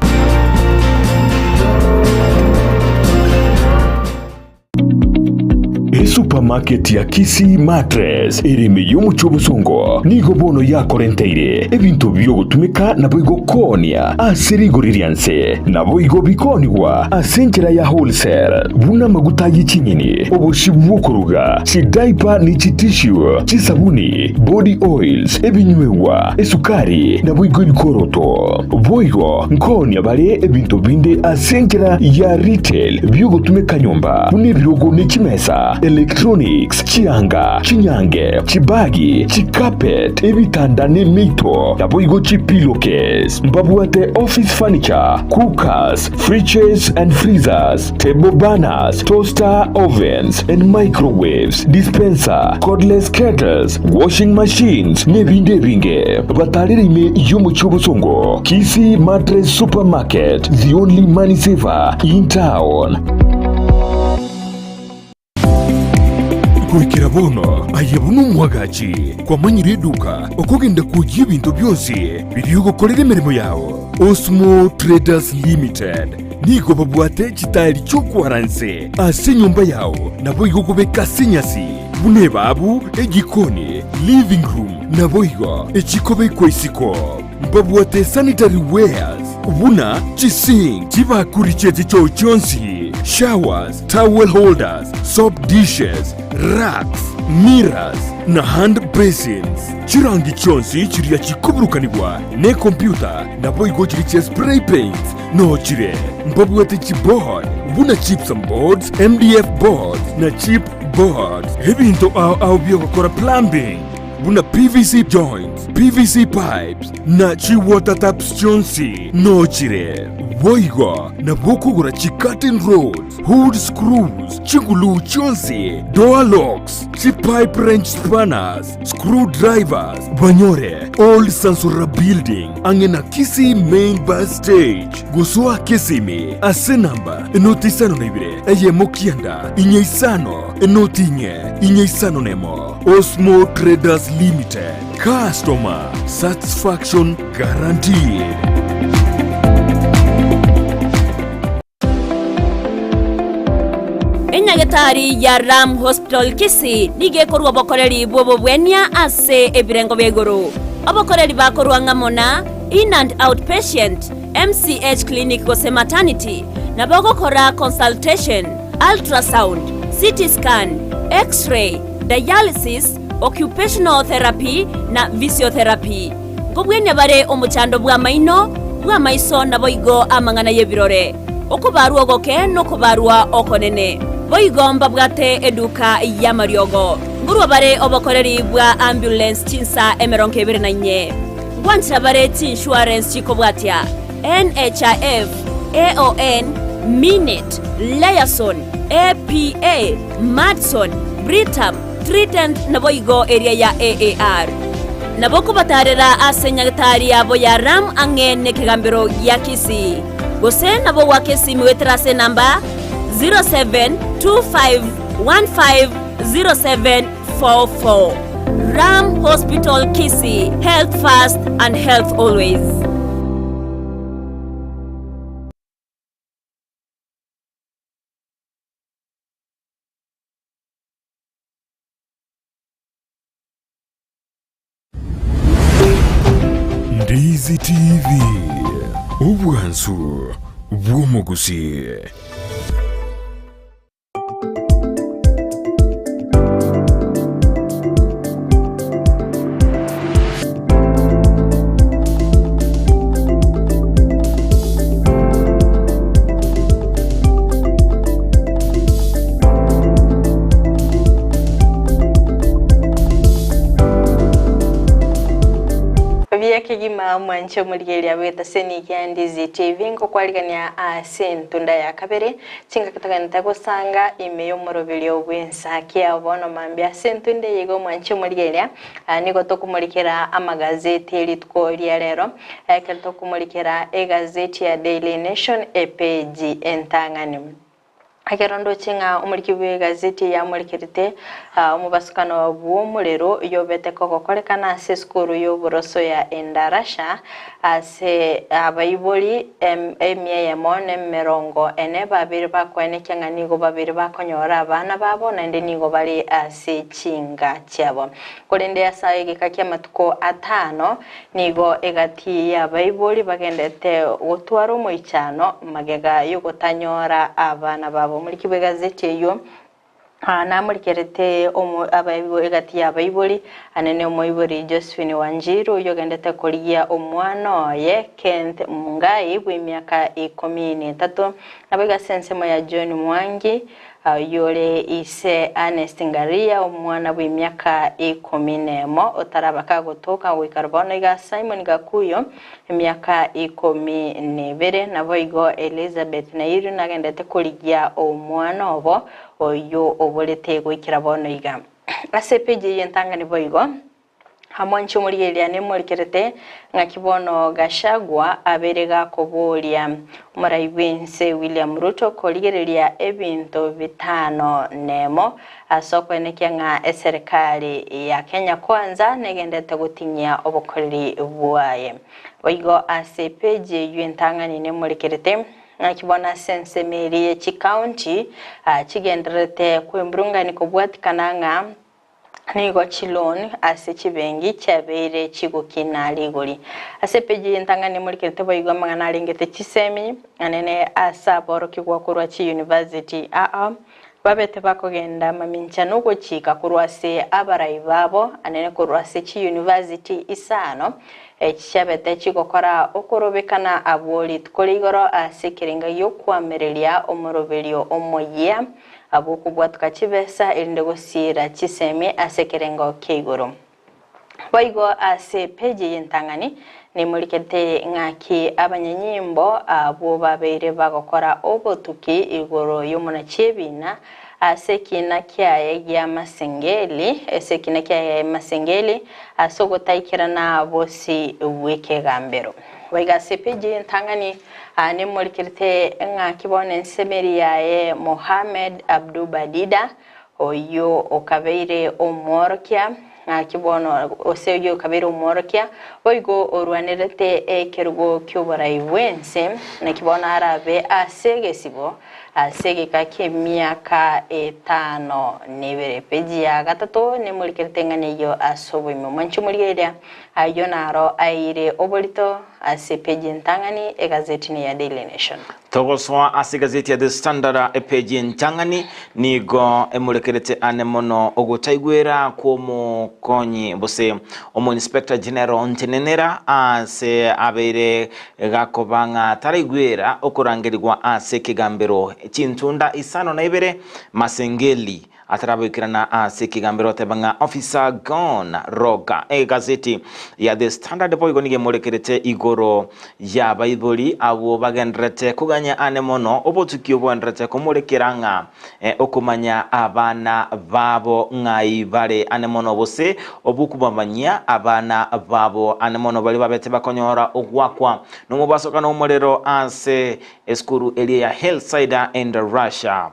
[SPEAKER 1] Esupermarket ya Kisii Mattress ere ime y'omochie obosongo nigo bono yakorenteire ebinto biogotumeka naboigo koonia ase rigori ria nse naboigo bikoonigwa ase enchera ya wholesale buna amaguta ye chinyeni, obosie bw'okoruga, chidiaper ne chitissue, chisabuni, body oils, ebinywegwa, esukari, naboigo ebikoroto. Boigo nkoonia bare ebinto binde ase enchera ya retail bi'ogotumeka nyomba, buna ebirogo ne chimesa, electronics, chianga, chinyange, chibagi, chicarpet, ebitanda ne emeito, naboigo chipillowcase. Mbabwate office furniture, cookers, fridges and freezers, table burners, toaster ovens and microwaves, dispenser, cordless kettles, washing machines, nebinde ebinge. Batarere ime y'omochie obosongo, Kisii Mattress Supermarket, the only money saver in town. Goikera bono aye buna omwagachi kwamanyire eduka okogenda kwoyia ebinto bionsi biria ogokorera emeremo yao. Osmo Traders Limited nigo babwate chitaeri chi'okwara nse ase enyomba yao naboigo okobeka ase enyasi buna ebabu, ejikoni, living room naboigo echikobekwa isiko. Mbabwate sanitary wares buna chisink, chibakuri chie chichoo chionsi, showers, towel holders, soap dishes, racks, mirrors na hand basins. Chirangi chionsi chiria chikoburukanigwa nekompyuta naboigo chiria chia spray paints noo chire. Mbabwate chiboard buna gypsum boards, MDF boards na chip boards. Ebinto ao ao biogokora plumbing buna PVC joints, PVC pipes na chi water taps chionsi noo chire. Boigo nabo okogora chi curtain rods, hood screws, chiguluu chionsi, door locks, chi pipe wrench spanners, screw drivers, banyore Old Sansora Building ang'e na Kisii Main Bus Stage. Gosoa Kisimi ase namba enoti isano na ibere eyemo kianda inye isano enoti inye inye isano nemo. Osmo Traders Limited, customer satisfaction guaranteed.
[SPEAKER 22] Enyagetari ya Ram Hospital Kisii nigo ekorua obokoreri bw'obobwenia ase ebirengo bia igoro. Obokoreri bakorua ng'amo na In and Out Patient, MCH Clinic gose Maternity, nabo ogokora consultation, ultrasound, CT scan, X-ray, dialysis, occupational therapy na physiotherapy. Nkobwenia bare omochando bw'amaino, bw'amaiso naboigo amang'ana y'ebirore, okobarwa ogoke nokobarwa okonene. Boigo mbabwate eduka y'amariogo. Nkorwa bare obokoreri bwa ambulance chinsa 24. Ngwanchera bare chiinsurance chikobwatia, NHIF, AON, Minet, Liaison, APA, Madison, Britam, Trident naboigo eria ya AAR. Nabo kobatarera ase nyagetari yabo ya Ram ang'e nekegambero gia Kisii. Gose nabo goaka esimi goetera ase enamba 0725150744. Ram Hospital Kisii, health first and health always.
[SPEAKER 1] Ndizi TV, obwansu bw'omogusii.
[SPEAKER 3] Buya kegima mwanche omorigereria bw'etaseni ya Ndizi TV ngokwarigania ase entunda ya kabere chingaki togenete gosanga ime y'omoroberio bw'ensaki ya bono mambia ase entunda eye igo mwanche omorigereria Nigo tokomorikera amagazeti erituko ria rero, ekero tokomorikera egazeti ya Daily Nation epeji entang'ani. Ekero ndoche ng'a omoriki bw'egazeti eye amorikerete omobasukano bw'omorero yobete kogokorekana ase esukuru y'oboroso ya Endarasha ase abaibori emia eyemo na emerongo ene babere bakoenekia ng'a nigo babere bakonyora abana babo naende nigo bare ase chinga chiabo. Korende ase egeka ki'amatuko atano nigo egati y'abaibori bagendete gotwara omoichano magega y'ogotanyora abana babo. Omoriki bw'egazeti eyio namorikerete egati y'abaibori, anene omoibori Josephine Wanjiru oyio ogendete korigia omwana oye Kenth Mungai bw'emiaka ikomi na etato, naboigo ase ensemo ya John Mwangi Oyio ore ise Ernest Ngaria, omwana bw'emiaka ikomi nemo, otaraba kagotoka goika bono iga Simon Gakuyo, emiaka ikomi nebere, naboigo Elizabeth Nairu nagendete korigia omwana obo oyio oborete goikera bono iga. Ase epeji eye entang'ani boigo. Amo inche omorigereria nemorikerete, ng'aki bono Gachagua abeire gakoboria omorai bw'ense William Ruto korigereria ebinto bitano nemo ase okoenekia ng'a eserekari ya Kenya Kwanza negendete gotinyia obokoreri bwaye. Boigo ase epeji eyio entang'ani nemorikerete, ng'aki bono ase ensemo eria ye chikaunti chigendererete kwemburungani kobwatikana ng'a Nigo chiloan ase chibengi chiabeire chigokina rigori. Ase epeji y'entang'ani morikerete boigo amang'ana arengete chisemi anene ase aborokigwa korwa chiyunivasiti aa babete bakogenda mamincha nogochika korwa ase abarai babo anene korwa ase chiyunivasiti isano echi chiabete chigokora okorobekana abwo rituko rigoro ase ekerenga giokoamereria omoroberio omoyia Abwo okobwatoka chibesa erinde gosiira chisemi ase ekerengo kia igoro. Boigo ase epeji y'entang'ani nimorikete ng'aki abanyanyimbo abwo babeire bagokora obotuki igoro y'omonachi ebina ase ekiina kiaye gia Masengeli, ase ekiina kiaye Masengeli ase ogotaikerana bosi bw'ekegambero. Boigo ase epeji y'entang'ani Aa nemorikerete ng'aki bono ensemeri yaye Mohammed Abduba Dida, oyio okabeire omworokia, ng'aki bono gose oyio okabeire omworokia, boigo orwanerete ekerugo ki'oborai bw'ense, naki bono arabe ase egesibo ase egeka ki'emiaka etano nebere. Peji ya gatato nemorikerete ng'a neyio ase oboime. Mwanche omorigereria, ayio naro aeire oborito. Ase epeji entang'ani egazetini ya Daily Nation.
[SPEAKER 2] Togosoa ase egazeti ya The Standard epeji entang'ani nigo emorekerete ane mono ogotaigwera kw'omokonyi gose omo-inspector general ntenenera ase abeire gakoba ng'a taraigwera okorangerigwa ase ekegambero chintunda isano na ibere Masengeli Ataraboikerana ase ekegambero oteba ng'a Officer gone rogue. Egazeti ya The Standard boigo nigo emorekerete igoro y'abaibori abwo bagendererete koganya ane mono obotuki oboendererete komorekera ng'a okomanya abana babo ng'ai bare ane mono gose obw'okobamanyia abana babo ane mono baria babete bakonyora ogwakwa nomobasokano omorero ase esukuru eria ya Hillside and Russia.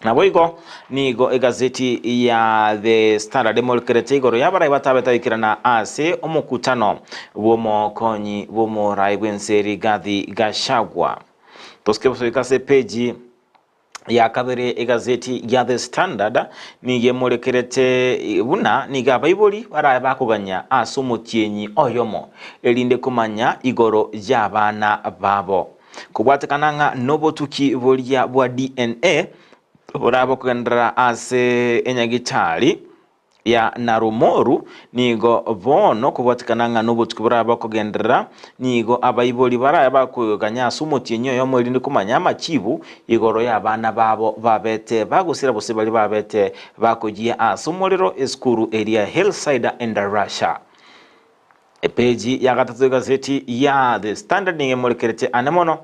[SPEAKER 2] Naboigo nigo egazeti ya The Standard emorekerete igoro y'abarai batabete goikerana ase omokutano bw'omokonyi bw'omorai bw'ense Rigathi Gachagua. Tosike gosoika ase epeji ya kabere egazeti ya The Standard nigo emorekerete buna nigo abaibori barabe bakoganya ase omotienyi oyomo erinde komanya igoro y'abana babo. Kobwatekana ng'a nobotuki boria bwa DNA borabe kogenderera ase enyagitari ya Narumoru, nigo bono kobwatekana ng'a nobotuki borabe bokogenderera, nigo abaibori barabe bakoeganya ase omotienyi oyomo erinde komanya amachibu igoro y'abana babo babete bagosira gose baria babete bakoyia ase omorero esukuru eria Hillside Endarasha. Epeji ya gatato y'egaseti ya The Standard nigo emorekeretie ane mono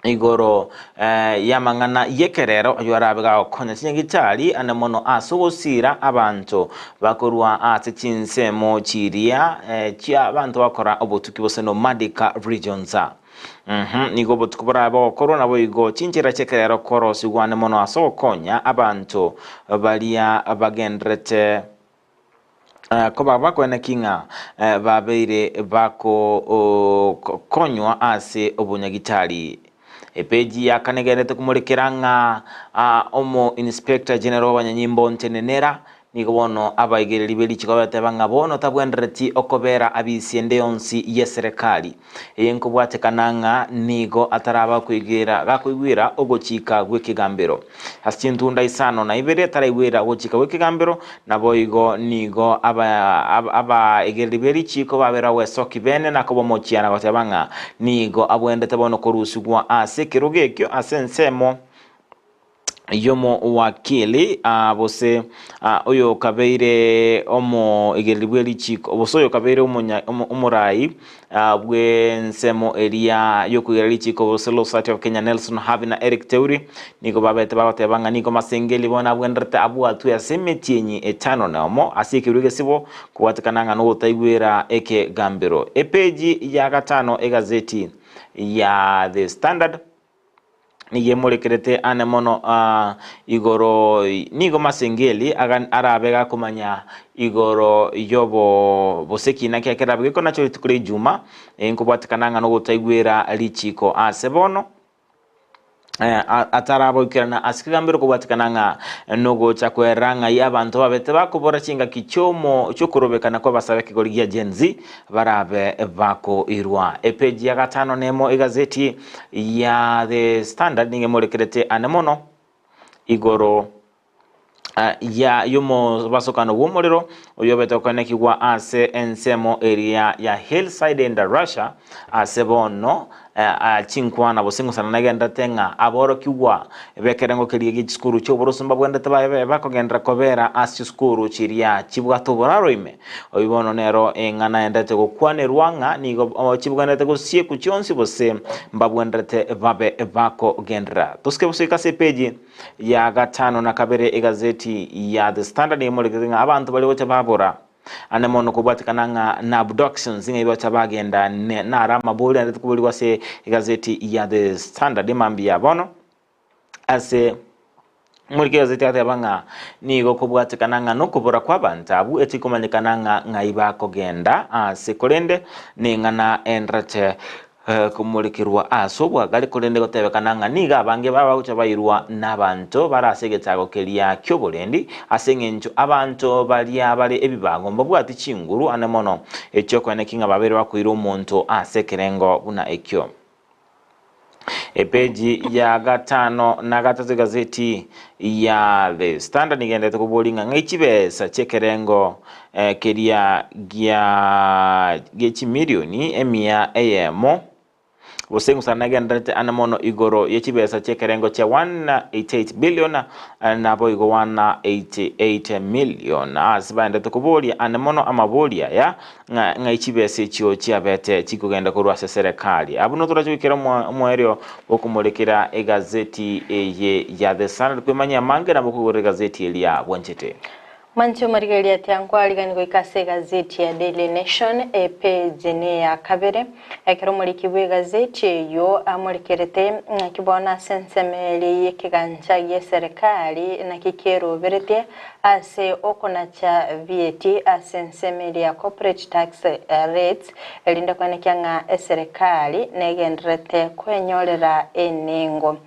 [SPEAKER 2] igoro y'amang'ana y'ekerero ayio arabe gagokonya chinyagitari ane mono ase ogosiira abanto bakorwa ase chinsemo chiria chia abanto bakora obotuki gose nomadic regions. Nigo obotuko borabe bogokorwa naboigo chinchera chi'ekerero korosigwa ane mono ase ogokonya abanto baria bagenderete Koba bakoeneki ng'a babeire bakonywa ase obonyagitari. Epeji ya kane egenderete komorekera ng'a omo Inspector General bw'abanyanyimbo ntenenera, nigo bono abaigereri be richiko bageteba ng'a bono tabwendereti okobera abisi ende yonsi y'eserekari. Eye nkobwatekana ng'a nigo ataraba koigwera gakoigwera ogochika gw'ekegambero. Ase chintunda isano na ibere taraigwera ogochika gw'ekegambero, naboigo nigo abaegereri be richiiko babera gwesoki bene na kobamochia na goteba ng'a nigo abwenerete bono korusigwa ase ekerogo ekio ase ensemo. Y'omowakili, gose oyokabeire omoigereri bwe richiiko, gose oyokabeire omoraai bw'ensemo eria y'okoigera richiiko gose Law Society of Kenya Nelson Havi na Eric Theuri nigo babete bagoteba ng'a nigo Masengeli bono abwenerete abwatwe ase emetienyi etano na omo ase ekerua egesibo kobwatekana ng'a nogotaigwera ekegambero. Epeji ya gatano egazeti ya The Standard. Nigo emorekerete ane mono igoro, nigo Masengeli arabe gakomanya igoro y'obo gose ekina kiaye kerabe gekonachwa rituko ria Ijuma, nkobwatekana ng'a nogotaigwera richiiko ase bono ataraboikerana ase ekegambero kobwatekana ng'a nogocha kwerera ng'ai abanto babete bakobora chingaki chiomo chiokorobekana kw'abasabe ekegori gia Gen Z. Barabe bakoirwa. Epeji ya gatano nemo egazeti ya The Standard nigo emorekerete ane mono igoro ya y'omobasokano bw'omorero oyobete okoenekigwa ase ensemo eria ya Hillside in the Russia ase bono Chinkwana gose eng'usana negenderete ng'a aborokigwa b'ekerengo keria gie chisukuru chi'oboroso mbabwenerete babe bakogenderera kobera ase chisukuru chiria chibwate oboraro ime. Oyio bono nero eng'ana enderete gokwanerwa ng'a nigo chibwenerete gosiekwa chionsi gose mbabwenerete babe bakogenderera. Tosike gosoika ase epeji ya gatano na kabere egazeti ya The Standard nigo emorekete ng'a abanto baria gocha babora Ande mono kobwatekana ng'a na abductions ng'a ibacha bagenda naro amabori arete koborigwa ase egazeti ya The Standard mambia bono ase omoriki egazeti agateba ng'a nigo kobwatekana ng'a nokobora kwa abanto abwo etikomanyekana ng'a ng'ai bakogenda ase korende neng'ana enderete Komorekerwa ase obwagare, korende gotebekana ng'a nigo abange babagocha bairwa nabanto bare ase egetago keria ki'oborendi, ase engencho abanto baria bare ebibago mbabwati chinguru ane mono echi'okoeneki ng'a babeire bakoira omonto ase ekerengo buna ekio. Epeji ya gatano na gatato egazeti ya The Standard nigo egendererete koboria ng'a ng'ai chibesa chi'ekerengo keria gia gie chimilioni emia eyemo, gose ng'usana nagendererete ane mono igoro ye chibesa chi'ekerengo chia 188 billion naboigo 188 million. Ase baendererete koboria ane mono amaboria aya ng'a ng'ai chibesa echio chiabete chikogenda korwa ase serekari. Abwo notorache goikera omoerio bw'okomorekera egazeti eye ya The Standard kwemanyia amange nabo okogora egazeti eria bwanchete.
[SPEAKER 3] Manche omorigereria tiankwariganigwa goika ase egazeti ya Daily Nation epeji neya kabere. Ekero omoriki bw'egazeti eyio amorekerete ng'aki bono ase ensemo eria y'ekegancha gi'eserekari naki keroberetie ase okonacha VAT ase ensemo eria ya corporate tax rates erinde koenekia ng'a eserekari negendererete kwenyorera enengo.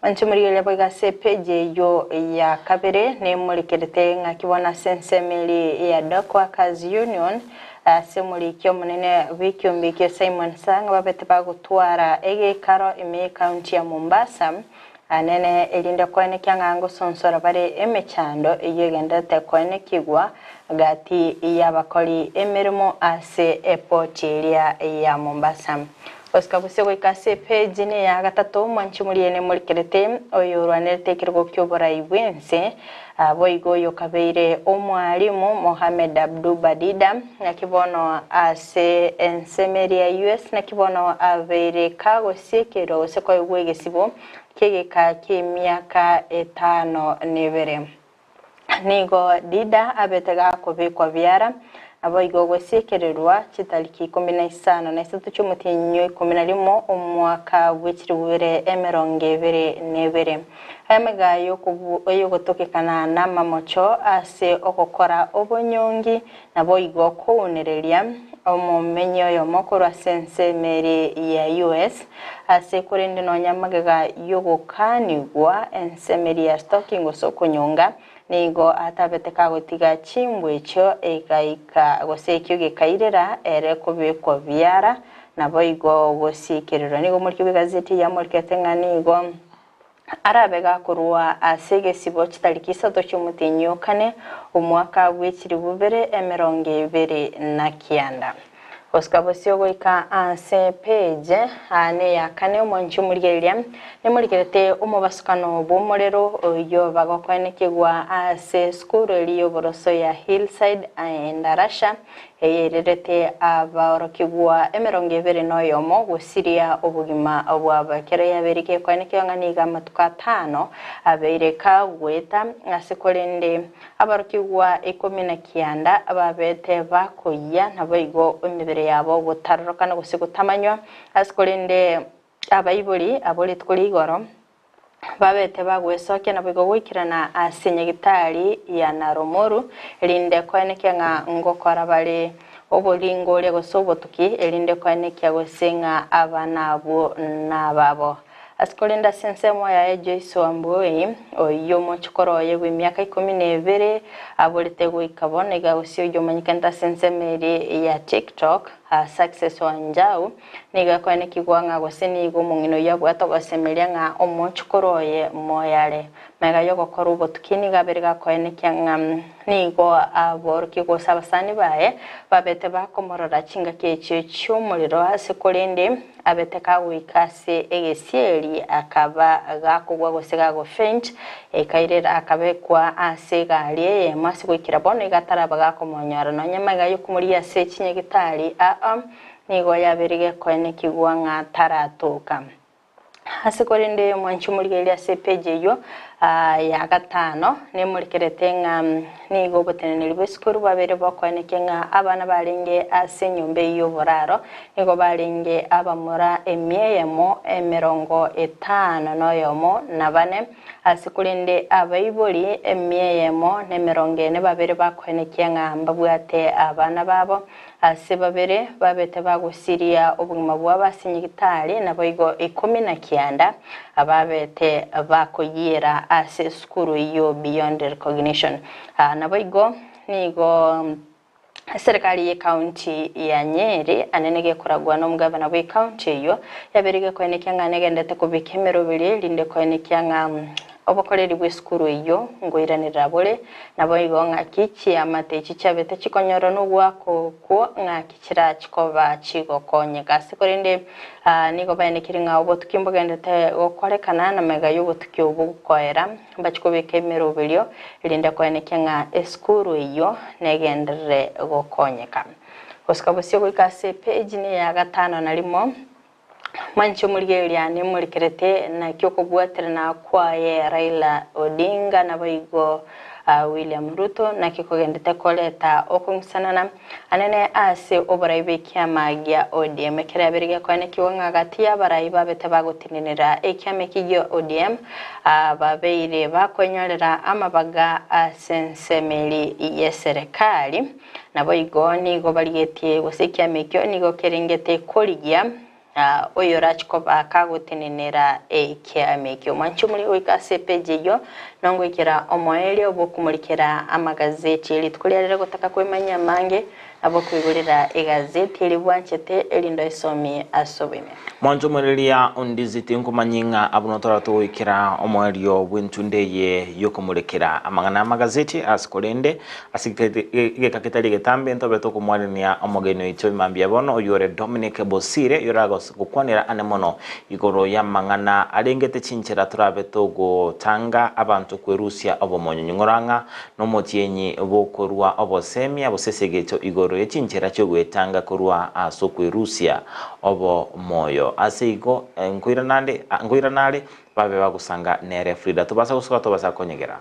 [SPEAKER 3] Inche morigereria boigo ase epeji eyio ya kabere nemorekerete ng'aki bono ase ensemo eria ya Dock Workers Union ase omoriki omonene bw'ekiombe ekio Simon Sang babete bagotwara egeikaro ime y'ecounty ya Mombasa anene erinde koenekia ng'a ngosonsora bare emechando eyio egendererete koenekigwa gati y'abakori emeremo ase eport eria ya Mombasa. Gosika gose goika ase epeji neya gatato, mwanche moriene morikerete oyorwanerete ekerogo ki'oborai bw'ense, boigo oyokabeire omwalimu Mohamed Abduba Dida, naki bono ase ensemo eria ya US naki bono abeire kagosiekerwa gose koegwa egesibo ki'egeka ki'emiaka etano nebere. Nigo Dida abete gakobekwa biara, naboigo gosiekererwa chitariki ikomi na isano na isato chi'omotienyi o ikomi na rimo omwaka bwe chilifu bibere emerongo ebere na ebere. Aya amaiga ay'ogotokekana namamocho ase ogokora obonyongi, naboigo kounereria omomenyi oyomo korwa ase ensemo ere ya US, ase korende nonya magega y'ogokanigwa ensemo eria ya stalking gose okonyonga, nigo atabete kagotiga chimbwa echio egaika gose ekio gekairera ere kobekwa biara naboigo gosiekererwa. Nigo omoriki bw'egazeti eye amorikete ng'a nigo Arabe gakorua ase egesibo chitariki isato chi'omotienyi o kane, omwaka bw'echilifu bibere emerongo ebere na kianda. Gosika bosio goika ase page neya kane omwanchi omorigereria nemorigerete omobasukano bw'omorero oyio bagokoenekigwa ase esukuru eria y'oboroso ya Hillside Endarasha eyererete abaorokigwa emerongo ebere na oyomo gosiria obogima bwabo. Ekero yabeire gekoenekigwa ng'a nigo amatuko atano abeire kagoeta ase korende Aborokigwa ikomi na kianda babete bakoyia, naboigo emebere yabo gotarorokana gose gotamanywa, ase korende abaibori abo rituko ria igoro babete bagwesokia naboigo goikerana ase nyagitari ya Naromoru, erinde koenekia ng'a ngokora bare oboringoria gose obotuki, erinde koenekia gose ng'a abana abwo nababo. Ase korende ase ensemo yaye Joyce Wambui, oyio omochokoro oye bw'emiaka ikomi na ebere, aborete goika bono iga gose oyio omanyekanete ase ensemo eria ya TikTok, Success Wanjau, nigo akoenekigwa ng'a gose nigo omong'ina oyio abwate ogosemeria ng'a omochokoro oye moyo are. Magega y'ogokora obotuki nigo abere gakoenekia ng'a nigo aborokigwa gose abasani baye babete bakomorora chingaki echio chi'omorero ase korende abete kagoika ase egesieri akaba gakogwa gose gagofaint, ekairera akabekwa ase egari eyemo ase goikera bono iga ataraba gakomonyora nonya magega y'okomoria ase chinyagitari aa nigo yabeire gekoenekigwa ng'a taratoka. Ase korende mwanche omorigererie ase epeji eyio ya gatano, nemorikerete ng'a nigo oboteneneri bw'esukuru bwabeire bokoenekia ng'a abana barenge ase enyomba eyio y'oboraro nigo barenge abamura emia eyemo emerongo etano na oyomo na bane, ase korende abaibori emia eyemo na emerongo ene babere bakoenekia ng'a mbabwate abana babo. Ase babere babete bagosiria obogima bwabo ase nyigitari, naboigo ikomi na kianda ababete bakoyiera ase esukuru eyio Beyond Recognition. Naboigo nigo eserekari y'ecounty ya Nyeri anene gekoragwa nomogabana bw'ecounty eyio yabeire gekoenekia ng'a negendete kobeka emeroberi erinde koenekia ng'a Obokoreri bw'esukuru eyio ngoiranerera bore, naboigo ng'aki chiamate echi chiabete chikonyorwa nogoaka okwo ng'aki chirachi koba chigokonyeka. Ase korende nigo baenekirie ng'a obotuki mbogenderete gokorekana, na magega y'obotuki obwo gokoera, mbachi kobeka emeroberio, erinde koenekia ng'a esukuru eyio negenderere gokonyeka. Gosuka bosio goika ase epeji neya gatano na rimo. Mwanche omorigereria nimorikerete naki okobwaterana kwaye Raila Odinga naboigo William Ruto naki kogendete koreta okong'usanana anene ase oborai bw'ekiama gia ODM. Ekero yabeire gekoenekigwa ng'a gati y'abarai babete bagotenenera ekiama eki gia ODM babeire bakoenyorera amabaga ase ensemo eri y'eserekari. Naboigo nigo barigetie gose ekiama ekio nigo kerengete korigia oyorachie koba kagotenenera ekiama ekio. Mwanche omorike goika ase epeji eyio nongoikera omoerio bw'okomorikera amagazeti. Rituko riarire gotaka kwemanyia amange nabo okoigorera egazeti eria bwanchete erinde oesomie ase oboime.
[SPEAKER 2] Mwanche omoereria ondizi tinkomanyi ng'a abwo notora togoikera omoerio bw'entunde eye y'okomorekera amang'ana y'amagazeti ase korende Ase egeka ketari egetambe ntobe tokomwarania omogeni oito mambia bono, oyore Dominic Bosire, oyore gokwanera ane mono igoro y'amang'ana arengete chinchera torabe togotanga abanto kwerusia obomonyonyi. Ng'ora ng'a nomotienyi bokorua obosemia bosesegeto igoro ye chinchera chi'ogwetanga korwa ase okwerusia obomoyo. Ase igo nkoirana are babe bagosanga nere Frida. Tobasa gosoka tobasa konyegera.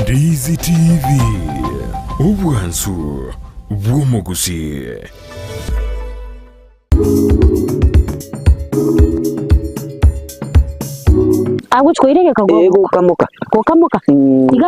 [SPEAKER 1] Ndizi TV, obwansu bw'omogusii.
[SPEAKER 15] Agochi koira egeka
[SPEAKER 16] Ee, gokamoka.
[SPEAKER 15] Gokamoka? Iga.